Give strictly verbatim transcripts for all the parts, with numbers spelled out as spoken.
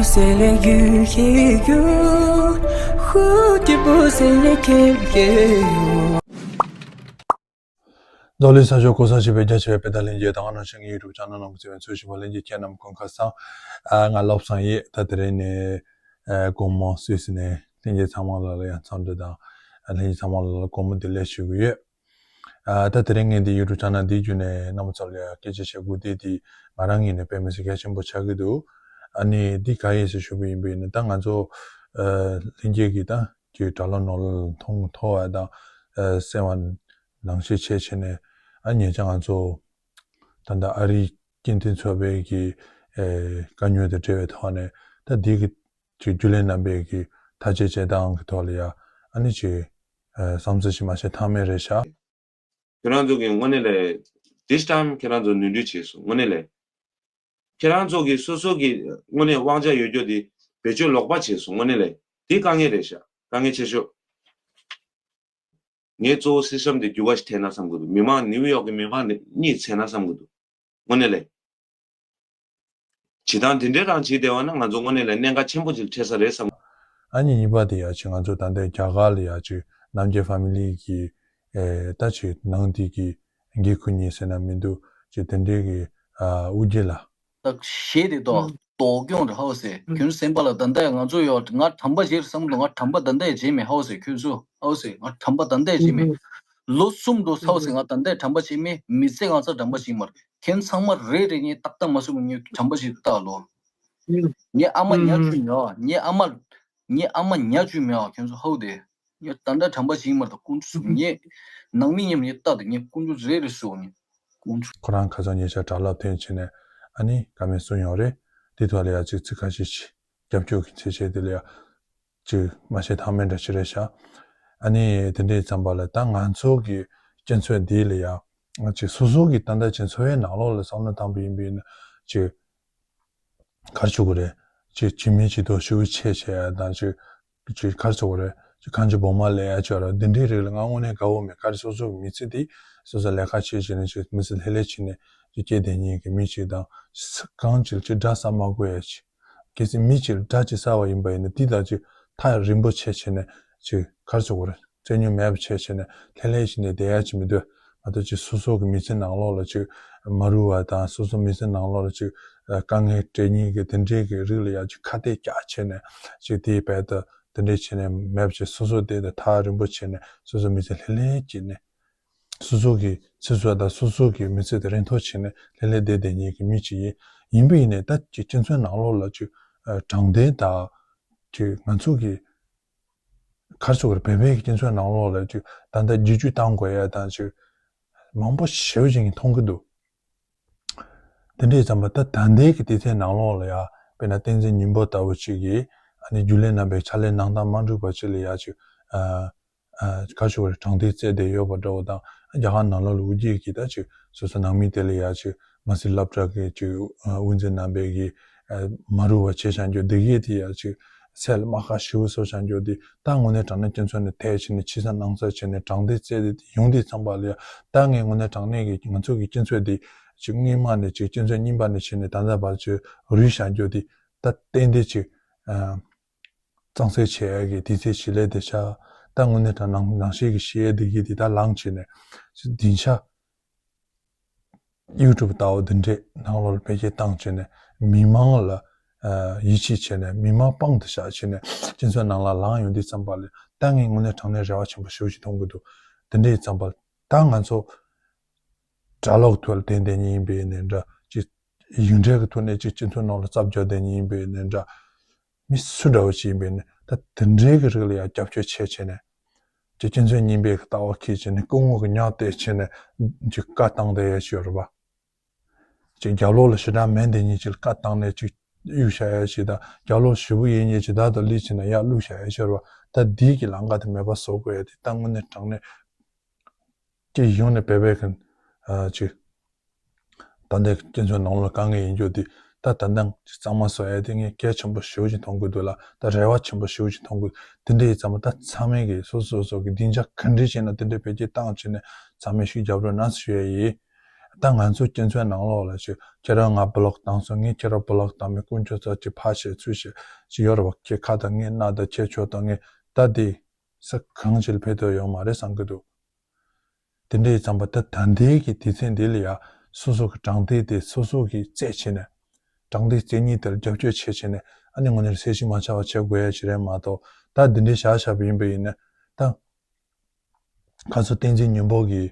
C'est les yeux qui guident, 蝴蝶不是 les quêtes. རྫོགས་ལས་ས་ཕྱོགས་གོ་ས་ཞིག་པའི་རྒྱ་ཆེ་བའི་བོད་དང་ལྷན་རྒྱས་དང་ང་རང་ཞིང་ཡུལ་གྲུབ་ཅང་ནང་ལ་གཟིགས་པའི་ཚོས་ཞིབ་པ་ལྷན་རྒྱས་ཁྱེད་རྣམས་སྐུ་ཁམས་བཟང་། ང་བློ་བཟང་ཡིན། ད་དེ་རིང་ནི་དགོང་མོ་སུད་སི་ནས་ལྷན་རྒྱས་ཚང་མ་ལ་ལ་ཡང་འཚམས་འདྲི་དང་ལྷན་རྒྱས་ཚང་མ་ལ་ལ་དགོང་མོ་བདེ་ལེགས་ཞུ་གི་ཡོད། ད་དེ་རིང་ངས་འདི་ཡུལ་གྲུབ་ཅང་ནང་འདི་བརྒྱུད་ནས་རྣམ་པ་ཚོ་ལ་ཡང་སྐད་ཆ་བཤད་དགོས་དེ་འདི་ང་རང་ངོས་ནས་དཔེ་མི་སྲིད་གལ་ཆེན་པོ་ཆགས་ཀྱི་འདུག་ཨ་ནི་འདི་ག་ཡིན་ཟེར་ཞུ་བ་ཡིན་པ་ཡིན་ན་ད་ང་ཚོ་ལྷན་རྒྱས་ཀྱི་ད། ཀྱི་དྲ་ལམ་ནང་ལ་མཐོང་མཐོང་བ་དང་གསན་པ་ནང་བཞིན་བྱས་བྱས་ནས་ཨ་ཉེ་ཆར་ང་ཚོ་ད་ལྟ་ཨ་རིའི་སྐྱེ་ལྡན་ཚོགས་པའི་གི་དཀའ་རྙོག་དང་འབྲེལ་བའི་ཐོག་ནས་ད་འདི་གི་ཅིག་རྒྱུན་ལས་རྣམ་པའི་གི་ཐག་གཅོད་བྱེད་སྟངས་ཀྱི་ཐོག་ལ་ཡ་ཨ་ནི་ཅིག་བསམ་ཚུལ་ཞིག་མ་བཤད་ཐབས་མེད་རེད་ཤག་ཁྱེད་རང་ཚོ་གི་དངོས་གནས་ལས། This time ཁྱེད་རང་ཚོ་ནོར་འཁྲུལ་བྱས་སོང་དངོས་གནས་ལས། ཁྱེད་རང་ཚོ་གི་སོ་སོ་གི་དངོས་གནས་དབང་ཆ་ཡོད་རྒྱུ་དེ་བེད་སྤྱོད་ལོག་པ་བྱས་སོང་དངོས་གནས་ལས། དེ་དཀའ་ངལ་རེད་ཤག་དཀའ་ངལ་ཆེ་ཤོས། ངས་གཙོ་བོ་སི་སི་ཊམ་དེ་འགྱུར་བ་ཞིག་ཐེབས་ན་བསམ་གི་འདུག་མི་མང་ནིའུ་ཡོག་གི་མི་མང་གཉིད་ཚད་ན་བསམ་གི་འདུག་དངོས་གནས་ལས། བྱེད་སྟངས་དེ་འདྲའི་རང་བྱེད་བསྡད་པ་ན་ང་ཚོ་དངོས་གནས་ལས་གནད་འགག་ཆེན་པོ་ཅིག་འཕྲད་ས་རེད་བསམ། ཨ་ནི་གཉིས་པ་དེ་ཡ་ཅིག་ང་ཚོ་ད་ལྟའི་རྒྱ་གར་ལ་ཡ་ཅིག་རྣམ་རྒྱལ་ཕ་མི་ལི་གི་ཨེ་ད་ཅིག་ནང་དེ་གི་འགན་ཁུར་མཁན་ཟེར་ན་མི་འདུག་ཅིག་དེ་འདྲའི་གི་ཨ་དབུ་འབྱེད་ལ། ད་གཞས་དེ་ཏོ། ཨང་། ལྡོག་སྐྱོན་རེད་ཧའོ་སེ། ཨང་། ཁྱོད་སེམས་པ་ལ་ད་ལྟ་ང་ཚོ་ཡོད་ང་དྲན་པ་བརྗེད་བསམ་འདུག་ང་དྲན་པ་ད་ལྟ་བརྗེད་མེད་ཧའོ་སེ་ཁྱོད་ཚོ་ཧའོ་སེ་ང་དྲན་པ་ད་ལྟ་བརྗེད་མེད། ཨང་། ལོ་གསུམ་འགྲོ་ཧའོ་སེ་ང་ད་ལྟ་དྲན་པ་བརྗེད་མེད་མི་ཚེ་ང་ཚོ་དྲན་པ་བརྗེད་མ་རེད། ཁྱེད་ཚང་མ་རེ་རེ་ངས་ཏག་ཏག་མ་བཟོས་པ་ངས་དྲན་པ་བརྗེད་ཏག་ལོ། ངའི་ཨ་མ་ཉ་ཆུ་མེད་ཨ། ངའི་ཨ་མ། ངའི་ཨ་མ་ཉ་ཆུ་མེད་ཨ་ཁྱོད་ཚོ་ཧའོ་དེ། ངས་ད་ལྟ་དྲན་པ་བརྗེད་མ་རེད་ད་དཀོན་མཆོག་གསུམ་ངས། ནང་མི་མཉམ་ངས་ཏག་ཏག་ངས་དཀོན་མཆོག་རེ་རེ་གསོལ་ངས། དཀོན་མཆོག་ཁོ་རང་ཁ་སང་ཉེ་ཆར་དྲ་ལམ་ཐོན་བྱས་ནས་ཨ་ནི་བཀའ་མོལ་གསུངས་ཡོད་རེད། དེ་ཐོག་ལ་ཡ་ཅིག་ཚིག་ཁ་ཤས་ཤིག་སྐྱབས་བཅོལ་གྱི་ཚིག་བཤད་དེ་ལ་ཡ་ཅིག་མ་བཤད་ཐབས་མེད་འདྲ་ཞིག་རེད་ཤག་ཨ་ནི་དེ་འདྲའི་ཙམ་པ་ལ་ད་ང་ཚོ་གི་སྤྱི་ཚོགས་འདི་ལ་ཡ་ཅིག་སོ་སོ་གི་ད་ལྟ་ཅིག་འཚོ་བའི་ནང་ལོགས་ལ་བསམ་བློ་བཏང་པ་ཡིན་པ་ཡིན་ན་ཅིག་ག་རེ་ཞུ་དགོས་རེད། ཅིག་ཇི་མི་ཇི་ལྟར་ཞུ་ཆེ་ཆེ་ཡ་དང་ཅིག་ཅིག་ག་རེ་ཞུ་དགོས་རེད། ཅིག་གང་ཅི་བོ་མ་ལས་ཡ་ཅོ་ར་འདི་འདྲའི་རིགས་ལ་ང་དངོས་གནས་དགའ་བོ་མེད། ག་རེ་སོ་སོ་གི་མི་ཚེ་འདི་སོ་སོ་ལས་ཀ་བྱེད་བྱེད་ནས་ཅིག་མི་ཚེ་ལྷོད་ལྷོད་བྱེད་ནས་ཅིག་སྐྱེས་བསྡད་མཁན་གྱི་མི་ཅིག་དང་ཅིག་གང་ཅིག་ཅིག་འདྲ་ས་མ་དགོས་ཡ་ཅིག་གལ་སྲིད་མི་ཅིག་འདྲ་ཅིག་ཟ་བ་ཡིན་པ་ཡིན་ན་འདི་དང་ཅིག་ཐག་རིང་པོ་བྱེད་བྱེད་ནས་ཅིག་ག་རེ་ཞུ་དགོས་རེད། རྩོད་རྙོག་མེད་པ་བྱས་བྱས་ནས་ལྷོད་ལྷོད་བྱས་ནས་བསྡད་ཡ་ཅིག་མི་འདུག་མ་གཏོགས་ཅིག་སོ་སོ་གི་མི་ཚེ་ནང་ལོགས་ལ་ཅིག་མ་རུལ་བ་དང་སོ་སོ་མི་ཚེ་ནང་ལོགས་ལ་ཅིག་དཀའ་ངལ་འཕྲད་མཁན་གྱི་དེ་འདྲའི་གི་རིགས་ལ་ཡ་ཅིག་ཁ་གཏད་བཅག་བྱས་ནས་ཅིག་དེའི་བར་དུ་དེ་འདྲས་བྱས་ནས་མེད་པ་བྱས་སོ་སོ་དེ་དང་ཐག་རིང་པོ་བྱས་ནས་སོ་སོ་མི་ཚེ་ལྷོད་ལྷོད་བྱས་ནས་སོ་སོ་གི་ཚེ་སྲོག་དང་སོ་སོ་གི་མི་ཚེ་དེ་རིན་ཐང་བྱས་ནས་ལྷོད་ལྷོད་བསྡད་བསྡད་མཁན་གྱི་མི་ཅིག་ཡིན། ཡིན་པ་ཡིན་ནའི་ད་ཅིག་སྤྱི་ཚོགས་ནང་ལོགས་ལ་ཅིག་དྲང་བདེན་དང་ཅིག་ང་ཚོ་གི་ག་རེ་ཟེར་དགོས་རེད། བོད་པའི་སྤྱི་ཚོགས་ནང་ལོགས་ལ་ཅིག་ད་ལྟ་བསྒྱུར་བཅོས་གཏང་དགོས་ཡ་དང་ཅིག་མང་པོ་ཞེ་པོ་ཅིག་མཐོང་གི་འདུག་དེ་འདྲའི་ཙམ་པ་ད་ད་ལྟའི་གི་དུས་ཚོད་ནང་ལོགས་ལ་ཡ་དཔེར་ན་བསྟན་འཛིན་ཉི་མ་ལྟ་བུ་ཅིག་གིས་ཨ་ནི་རྒྱུན་ལས་རྣམ་པའི་ཕྱག་ལས་གནང་སྟངས་མ་འགྲིག་པ་ཅིག་ལ་ཡ་ཅིག་ཨ་ཨ་ག་རེ་ཞུ་དགོས་རེད། དྲང་བདེན་བརྩད་དེ་ཡོད་པ་འདྲ་བོ་དང་རྒྱ་གར་ནང་ལོགས་ལ་དབུ་འབྱེད་ཀྱིས་ད་ཅིག་སོ་སོ་ནང་མི་དེ་ལ་ཡ་ཅིག་མ་སྲིད་སློབ་གྲྭ་གི་ཅིག་དབུ་འཛིན་རྣམ་པས་ཀྱིས་མ་རུལ་བ་བྱས་བཞག་རྒྱུ་འདི་གས་དེ་ཡ་ཅིག་ཚད་ལ་རྨ་ཁ་ཞེ་པོ་བཟོ་བཞག་རྒྱུ་དེ་ད་དངོས་གནས་དྲང་གནས་སྤྱི་ཚོགས་ནས་ཐད་བྱས་ནས་ཕྱི་གསལ་ནང་གསལ་བྱས་ནས་དྲང་བདེན་བརྩད་དེ་ཡོང་དུས་ཙམ་པ་ལ་ཡ་ད་ངས་དངོས་གནས་དྲང་གནས་ཀྱི་ང་ཚོ་གི་སྤྱི་ཚོགས་དེ་ཅིག་སྔོན་མ་ནས་ཅིག་སྤྱི་ཚོགས་རྙིང་པ་ནས་བྱས་ནས་ད་ལྟ་བར་ཅིག་རུལ་བཞག་རྒྱུ་དེ་ད་ཏན་ཏན་ཅིག་གཙང་སེལ་བྱེད་ཡ་གི་དུས་ཚོད་ཞིག་སླེབས་བསྡད་ཤག་ད་དངོས་གནས་དྲང་ནང་ནང་བཞིན་གྱི་བཤད་ཡ་འདི་གས་དེ་ད་ལངས་བྱས་ནས་སྡིངས་ཆ་ཡུ་ཊུབ་ལྟ་བུ་འདི་འདྲས་ནང་ལོགས་ལ་འཕེལ་རྒྱས་བཏང་བྱས་ནས་མི་མང་ལ་ཨ་ཡིད་ཆེས་བྱས་ནས་མི་མང་དཔང་དུ་བཞག་བྱས་ནས་སྤྱི་ཚོགས་ནང་ལ་ལངས་ཡོང་དུས་ཙམ་པ་ལ་ད་ངས་དངོས་གནས་དྲང་གནས་རེ་བ་ཆེན་པོ་ཞེ་པོ་ཅིག་མཐོང་གི་འདུག་དེ་འདྲས་ཙམ་པ་ལ་ད་ང་ཚོ་དྲ་ལོག་ཐོག་ལ་བསྟན་བསྡད་མཁན་ཡིན་པའི་ནས་འདྲ་ཅིག་ཡིག་འབྲེལ་གྱི་ཐོག་ནས་ཅིག་སྤྱི་ཚོགས་ནང་ལ་རྩབ་རྒྱག་བསྡད་མཁན་ཡིན་པའི་ནས་འདྲ། མི་སུ་འདྲ་བོ་ཞིག་ཡིན་པའི་ནས་ད་དེ་འདྲའི་གི་རིགས་ལ་ཡང་རྒྱབ་སྐྱོར་བྱས་བྱས་ནས་ཅིག་སྤྱི་ཚོགས་རྙིང་པའི་གི་ལྟ་བ་འཁྱེར་བྱས་ནས་སྐུ་ངོ་གི་ཉག་བལྟས་བྱས་ནས་ཅིག་བཀའ་བཏང་བསྡད་ཡ་ཞིག་ཡོད་རེད་པ། ཅིག་རྒྱབ་ལོགས་ལ་ཞེ་དྲག་མེད་བསྡད་མཁན་ཅིག་ལ་བཀའ་བཏང་ནས་ཅིག་གཡུག་བཞག་ཡ་ཞིག་དང་རྒྱབ་ལོགས་ཞེ་པོ་ཡིན་མཁན་ཅིག་ད་ལྟ་ལི་བྱས་ནས་ཡར་བླུགས་བཞག་ཡ་ཞིག་ཡོད་རེད་པ། ད་འདི་གི་ལམ་ཁ་དེ་མེད་པ་བཟོ་དགོས་ཡ་དེ་ད་དངོས་གནས་དྲང་གནས། སྤྱི་ཡོངས་ནས་བོད་པའི་གི་ཨ་ཅིག་ད་ལྟའི་སྤྱི་ཚོགས་ནང་ལ་དཀའ་ངལ་ཡིན་རྒྱུ་དེ་ད་ད་ལྟ་གཙང་མ་བཟོ་ཡ་དེ་ངས་གལ་ཆེན་པོ་ཞེ་པོ་ཅིག་མཐོང་གི་འདུག་ལ། ད་རེ་བ་ཆེན་པོ་ཞེ་པོ་ཅིག་མཐོང་གི་འདུག་དེ་འདྲ་ཡིན་ཙང་མ་ད་ཚང་མས་གི་སོ་སོ་སོ་སོ་གི་སྡིངས་ཆ་ག་འདྲ་བྱས་ན་དེ་འདྲ་འཕེལ་རྒྱས་བཏང་བྱས་ནས་ཚང་མས་ཤུགས་རྒྱབ་རོགས་གནང་ཞུ་ཡ་ཡིན། ད་ང་ཚོ་སྤྱི་ཚོགས་ནང་ལོགས་ལ་ཅིག་ཁྱེད་རང་ང་བི་ལོག་བཏང་སོང་། ངས་ཁྱེད་རང་བི་ལོག་བཏང་མེད། དཀོན་མཆོག་གསུམ་ཅིག་ཕར་བཤད་ཚུར་བཤད་ཅིག་ཡོད་རེད་བ། ཁྱེད་ཁ་དང་ངས་སྣ་དང་ཁྱེད་ཕྱོགས་དང་ངས་ད་དེ་ས་གང་ཅིག་ལ་ཕན་ཐོགས་ཡོད་མ་རེད་བསམ་གྱི་འདུག་དེ་འདྲ་ཡིན་ཙང་པ་ད་ད་ལྟའི་གི་དུས་ཚོད་འདི་ལ་ཡ་སོ་སོ་གི་དྲང་བདེན་དེ་སོ་སོ་གིས་རྩོད་བྱས་ནས། དྲང་བདེན་རྩོད་མཁན་དེར་རྒྱབ་སྐྱོར་བྱས་བྱས་ནས། ཨ་ནི་དངོས་གནས་ཚད་གཞི་མ་ཆག་པ་བྱེད་དགོས་ཡ་ཞིག་རེད་མ་གཏོགས། ད་འདི་འདྲའི་བཞག་བཞག་པ་ཡིན་པ་ཡིན་ན། ད་ཁ་སང་བསྟན་འཛིན་ཉི་མ་གིས་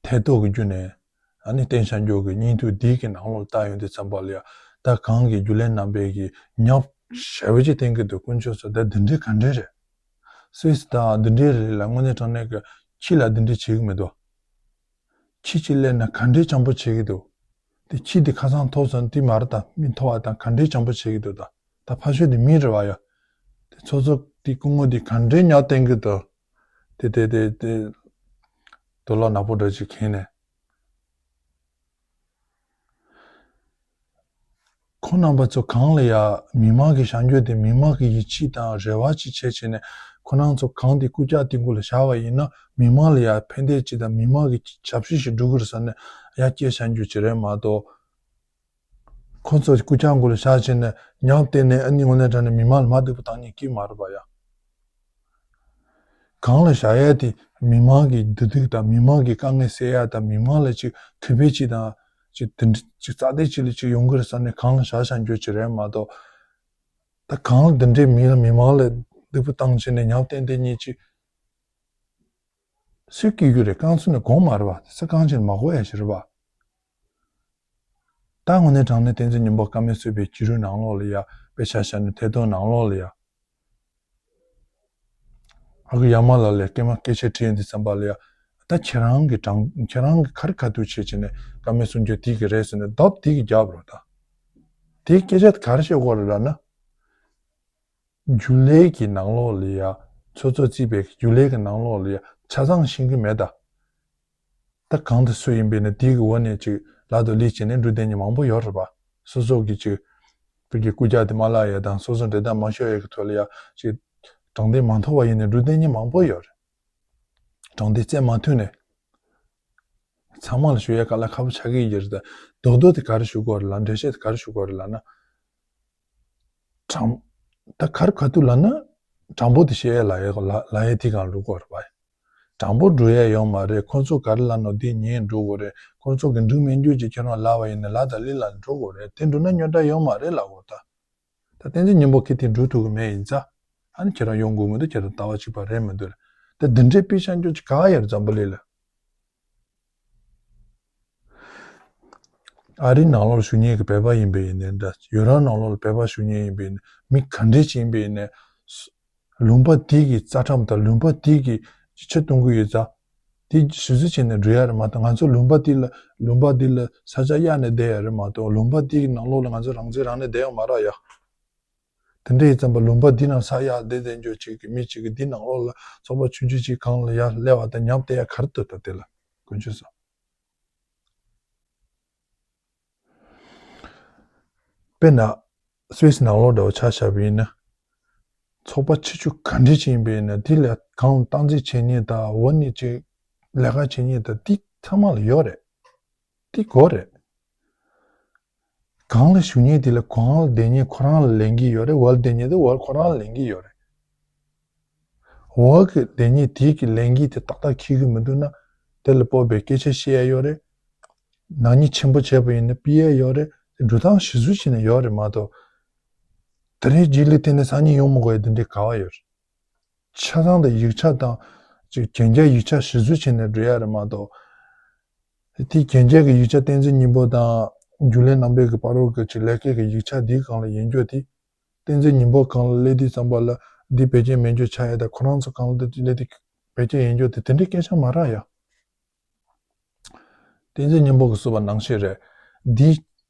ཐད་གཏོང་གི་བརྒྱུད་ནས། ཨ་ནི་བསྟན་བྱ་འགྱུར་གྱི་བརྙན་ཐུང་འདི་གི་ནང་ལོགས་བལྟ་ཡོང་དུས་ཙམ་པ་ལ་ཡ། ད་གང་གི་རྒྱུན་ལས་རྣམ་པས་ཀྱི་ཉག་ཞེ་པོ་ཅིག་བསྟན་གྱི་འདུག་དཀོན་མཆོག་གསུམ་ད་འདི་འདྲའི་ག་འདྲ་རེད། སུད་སི་དང་འདི་འདྲའི་རིགས་ལ་དངོས་གནས་དྲང་གནས་ཀྱི་ཁྱི་ལ་འདི་འདྲ་བྱེད་ཀྱི་མི་འདུག་ཁྱི་གཅིག་སླེབས་ན་ག་འདྲའི་སྤྱང་པོ་བྱེད་ཀྱི་འདུག་དེ་ཁྱི་དེ་ཁ་སང་ཐོབ་སོང་དེ་མ་རེད་ད། མི་ཐོབ་པ་དང་ག་འདྲའི་སྤྱང་པོ་བྱེད་ཀྱི་འདུག་ད་ད་ཕ་ཤོད་དེ་མི་རེད་བ་ཡ། དེ་ཚོགས་གཙོ་དེ་སྐུ་ངོ་དེ་ག་འདྲའི་ཉག་བསྟན་གྱི་འདུག་དེ་དེ་དེ་དེ་དུ་ལོག་ནག་པོ་འདྲ་ཅིག་ཁེངས་ནས། ཁོང་རྣམ་པ་ཚོ་གང་ལ་ཡ་མི་མང་གི་བྱ་འགྱུར་དེ་མི་མང་གི་ཡིད་ཆེས་དང་རེ་བ་ཅིག་བྱས་བྱས་ནས། ཁོ་རང་ཚོ་གང་དེ་རྐུབ་བཀྱག་དེ་མགོ་ལ་བཞག་པ་ཡིན་ན་མི་མང་ལ་ཡ་ཕན་བདེ་ཅིག་དང་མི་མང་གི་ཞབས་ཕྱི་ཞིག་སྒྲུབ་དགོས་རེད་བསམ་ནས་ཡ་སྐད་བྱ་འགྱུར་ཅིག་རེད་མ་གཏོགས། ཁོ་ཚོ་རྐུབ་བཀྱག་མགོ་ལ་བཞག་བྱས་ནས་ཉག་བསྟན་ནས་ཨ་ནི་དངོས་གནས་དྲང་གནས་མི་མང་ལ་མ་སྡུག་པོ་བཏང་མཁན་གཅིག་མ་རེད་པ་ཡ། གང་ལ་བཞག་ཡ་དེ་མི་མང་གི་བདེ་སྡུག་དང་མི་མང་གི་དཀའ་ངལ་སེལ་ཡ་དང་མི་མང་ལ་ཅིག་ཁེ་ཕན་ཅིག་དང་ཅིག་དེ་འདྲ་ཅིག་རྩ་དེ་ཅིག་ལ་ཅིག་ཡོང་གི་རེད་བསམ་ནས་གང་ལ་བཞག་བཞག་འགྱོ་ཅིག་རེད་མ་གཏོགས། ད་གང་ལ་འདི་འདྲའི་མི་ལ་མི་མང་ལ་སྡུག་པོ་བཏང་བྱས་ནས་ཉག་བསྟན་དེ་གཉིས་ཅིག་སུས་སྐྱེ་རྒྱུ་རེད། རྐང་ཚུགས་ནས་གོང་མ་རེད་བ། ས་གང་ཅིག་ལ་མ་གོ་ཡ་ཞིག་རེད་བ། ད་དངོས་གནས་དྲང་གནས་བསྟན་འཛིན་ཉི་མ་བཀའ་མོལ་གསུངས་པའི་བརྒྱུད་རིམ་ནང་ལོགས་ལ་ཡ། དཔེ་ཆ་བཞག་ན་ཐད་གཏོང་ནང་ལོགས་ལ་ཡ། ཨ་ཁུ་ཡ་མ་ལགས་ལ་སྐད་མ་སྐད་ཆ་དྲིས་ཡོང་དུས་ཙམ་པ་ལ་ཡ། ད་ཁྱེད་རང་གི་དྲང་ཁྱེད་རང་གི་ག་རེ་ག་ཐུག་བྱེད་བྱས་ནས་བཀའ་མོལ་གསུང་རྒྱུ་དེ་གི་རེད་ཟེར་ནས་རྡབ་དེ་གི་རྒྱབ་རོགས་ད། དེ་སྐད་ཆ་དེ་ག་རེ་བཤད་དགོས་རེད་ལབ་ན། རྒྱུན་ལས་ཀྱི་ནང་ལོགས་ལ་ཡ། ཚོགས་གཙོ་རྩིས་པའི་རྒྱུན་ལས་ཀྱི་ནང་ལོགས་ལ་ཡ་ཆ་ཚང་ཤེས་ཀྱི་མེད་ད། ད་གང་དུ་སུ་ཡིན་པས་ན་དེའི་འོག་ནས་ཅིག་ལག་ཏུ་ལུས་བྱས་ནས་འགྲོ་བསྡད་མཁན་མང་པོ་ཡོད་རེད་པ། སོ་སོ་གི་ཅིག་བོད་ཀྱི་རྐུབ་བཀྱག་དེ་མ་བརླག་ཡ་དང་སོ་སོ་འབྲེལ་ཟླ་མ་ཤོར་ཡ་གི་ཐོག་ལ་ཡ་ཅིག་དྲང་བདེན་མ་ཐོབ་པ་ཡིན་ནའི་འགྲོ་བསྡད་མཁན་མང་པོ་ཡོད་རེད། དྲང་བདེན་བཙལ་མ་ཐུབ་ནས། ཚང་མ་ལ་ཞུ་ཡ་དཀའ་ལས་ཁག་པོ་ཆགས་ཀྱི་ཡོད་རེད་ད། རྡོག་རྡོག་དེ་ག་རེ་ཞུ་དགོས་རེད་ལབ། འགྲེལ་བཤད་དེ་ག་རེ་ཞུ་དགོས་རེད་ལབ་ན། དྲང་། ད་ག་རེ་ག་དུས་ལབ་ན། དྲང་པོ་དེ་བཤད་ཡ་ལབ་ཡ་ལབ་ལབ་ཡ་དེ་གང་འགྲོ་དགོས་རེད་པ། དྲང་པོ་འགྲོ་ཡ་ཡོད་མ་རེད། ཁོ་ཚོ་ག་རེ་ལབ་ན་དེ་ཉན་འགྲོ་དགོས་རེད། ཁོ་ཚོ་གི་འགྲིག་མེད་འགྱུར་གྱི་ཁྱེད་རང་ལབ་པ་ཡིན་ན་ལག་དང་ལུས་ལ་འགྲོ་དགོས་རེད། དེ་འགྲོ་ན་སྨྱོ་འདྲ་ཡོད་མ་རེད་ལབ་དགོས་ད། ད་བསྟན་འཛིན་ཉི་མ་ཁྱེད་དེ་འགྲོ་ཐུབ་ཀྱི་མེད་ཡིན་ཙང་། ཨ་ནི་ཁྱེད་རང་ཡོང་དགོས་མི་འདུག་ཁྱེད་རང་ལྟ་བ་གཅིག་པ་རེད་མི་འདུག་ད་འདི་འདྲའི་དཔེ་ཆ་འགྱུར་གྱི་ག་ཡར་འཛམ་བུ་གླིང་ལ། ཨ་རིའི་ནང་ལོགས་ལ་བཞུགས་མཁན་གྱི་བོད་པ་ཡིན་པས་ཡིན་ནའི་འདྲ། ཡུ་རོབ་ནང་ལོགས་ལ་བོད་པ་བཞུགས་མཁན་ཡིན་པས་ཡིན་ནའི་མི་ག་འདྲས་ཅིག་ཡིན་པས་ཡིན་ནའི། ལུང་པ་དེ་གི་རྩ་ཁྲིམས་དང་ལུང་པ་དེ་གི་ཆེ་གཏོང་གི་ཡོད་ཙང་། དེ་ཞུ་ཚིག་བྱས་ནས་འགྲོ་ཡ་རེད་མ་གཏོགས་ང་ཚོ་ལུང་པ་དེ་ལ་ལུང་པ་དེ་ལ་ས་ཆ་གཡར་ནས་བསྡད་ཡ་རེད་མ་གཏོགས་ལུང་པ་དེ་གི་ནང་ལོགས་ལ་ང་ཚོ་རང་བཙན་རང་ལས་བསྡད་ཡོད་མ་རེད་ཡ། དེ་འདྲ་ཡིན་ཙམ་པ་ལུང་པ་འདི་ནང་ས་གཡར་བསྡད་བསྡད་འཇོག་ཅིག་གི་མི་ཅིག་གི་འདི་ནང་ལོགས་ལ་ཚོགས་པ་ཆུང་ཆུང་ཅིག་གང་ལ་ཡར་སླེབས་པ་དང་ཉམས་བསྡད་ཡ་ག་རེ་འདུག་ད་དེ་ལ་དཀོན་མཆོག་གསུམ། དཔེར་ན། སུད་སི་ནང་ལོགས་འདྲ་བོ་ཆ་བཞག་པ་ཡིན་ན། ཚོགས་པ་ཆེ་ཆུང་ག་འདྲ་ཅིག་ཡིན་པ་ཡིན་ན་དེ་ལ་གང་སྟངས་འཛིན་བྱེད་མཁན་དང་འོག་ནས་ཅིག་ལས་ཀ་བྱེད་མཁན་དང་དེ་ཚང་མ་ལ་ཡོད་རེད། དེ་དགོས་རེད། གང་ལ་བཞུགས་མཁན་དེ་ལ་གང་ལ་བསྡད་མཁན་ཁོ་རང་ལ་ལས་འགན་ཡོད་རེད། འོག་ལ་བསྡད་མཁན་དེ་འོག་ཁོ་རང་ལ་ལས་འགན་ཡོད་རེད། འོག་གི་བསྡད་མཁན་དེ་གི་ལས་འགན་དེ་ཏག་ཏག་འཁྱེར་གི་མི་འདུག་ན། དེ་ལ་སྤོབས་པའི་སྐད་ཆ་བཤད་ཡ་ཡོད་རེད། ནག་ཉེས་ཆེན་པོ་བྱས་པ་ཡིན་ན་ཕུད་ཡ་ཡོད་རེད། འགྲོ་སྟངས་གཞི་བཟུང་བྱས་ནས་ཡོད་རེད་མ་གཏོགས། དེ་རིང་རྗེས་ལུས་བརྟེན་ནས་སང་ཉིན་ཡོང་མི་དགོས་ཡ་དེ་འདྲའི་ག་བ་ཡོད་རེད། ཆ་ཚང་དང་ཡིག་ཆ་དང་ཅིག་གན་རྒྱ་ཡིག་ཆ་གཞི་བཟུང་བྱས་ནས་འགྲོ་ཡ་རེད་མ་གཏོགས། དེ་གན་རྒྱ་གི་ཡིག་ཆ་བསྟན་འཛིན་སྙིང་པོ་དང་རྒྱུན་ལས་རྣམ་པའི་གི་བར་རོགས་ཀྱི་ཅིག་ལས་ཀའི་གི་ཡིག་ཆ་འདིའི་སྒང་ལ་ཡིན་རྒྱུ་དེ། བསྟན་འཛིན་སྙིང་པོ་སྒང་ལ་སླེབས་དུས་ཙམ་པ་ལ་འདི་བེད་སྤྱོད་མེད་རྒྱུ་ཆགས་ཡ་དང་ཁོ་རང་ཚོ་སྒང་ལ་འདི་སླེབས་དུས་བེད་སྤྱོད་ཡིན་རྒྱུ་དེ་དེ་འདྲའི་སྐད་ཆ་མ་རག་ཡ། བསྟན་འཛིན་སྙིང་པོ་གིས་གསུངས་པ་ནང་བཞིན་རེད། འདི་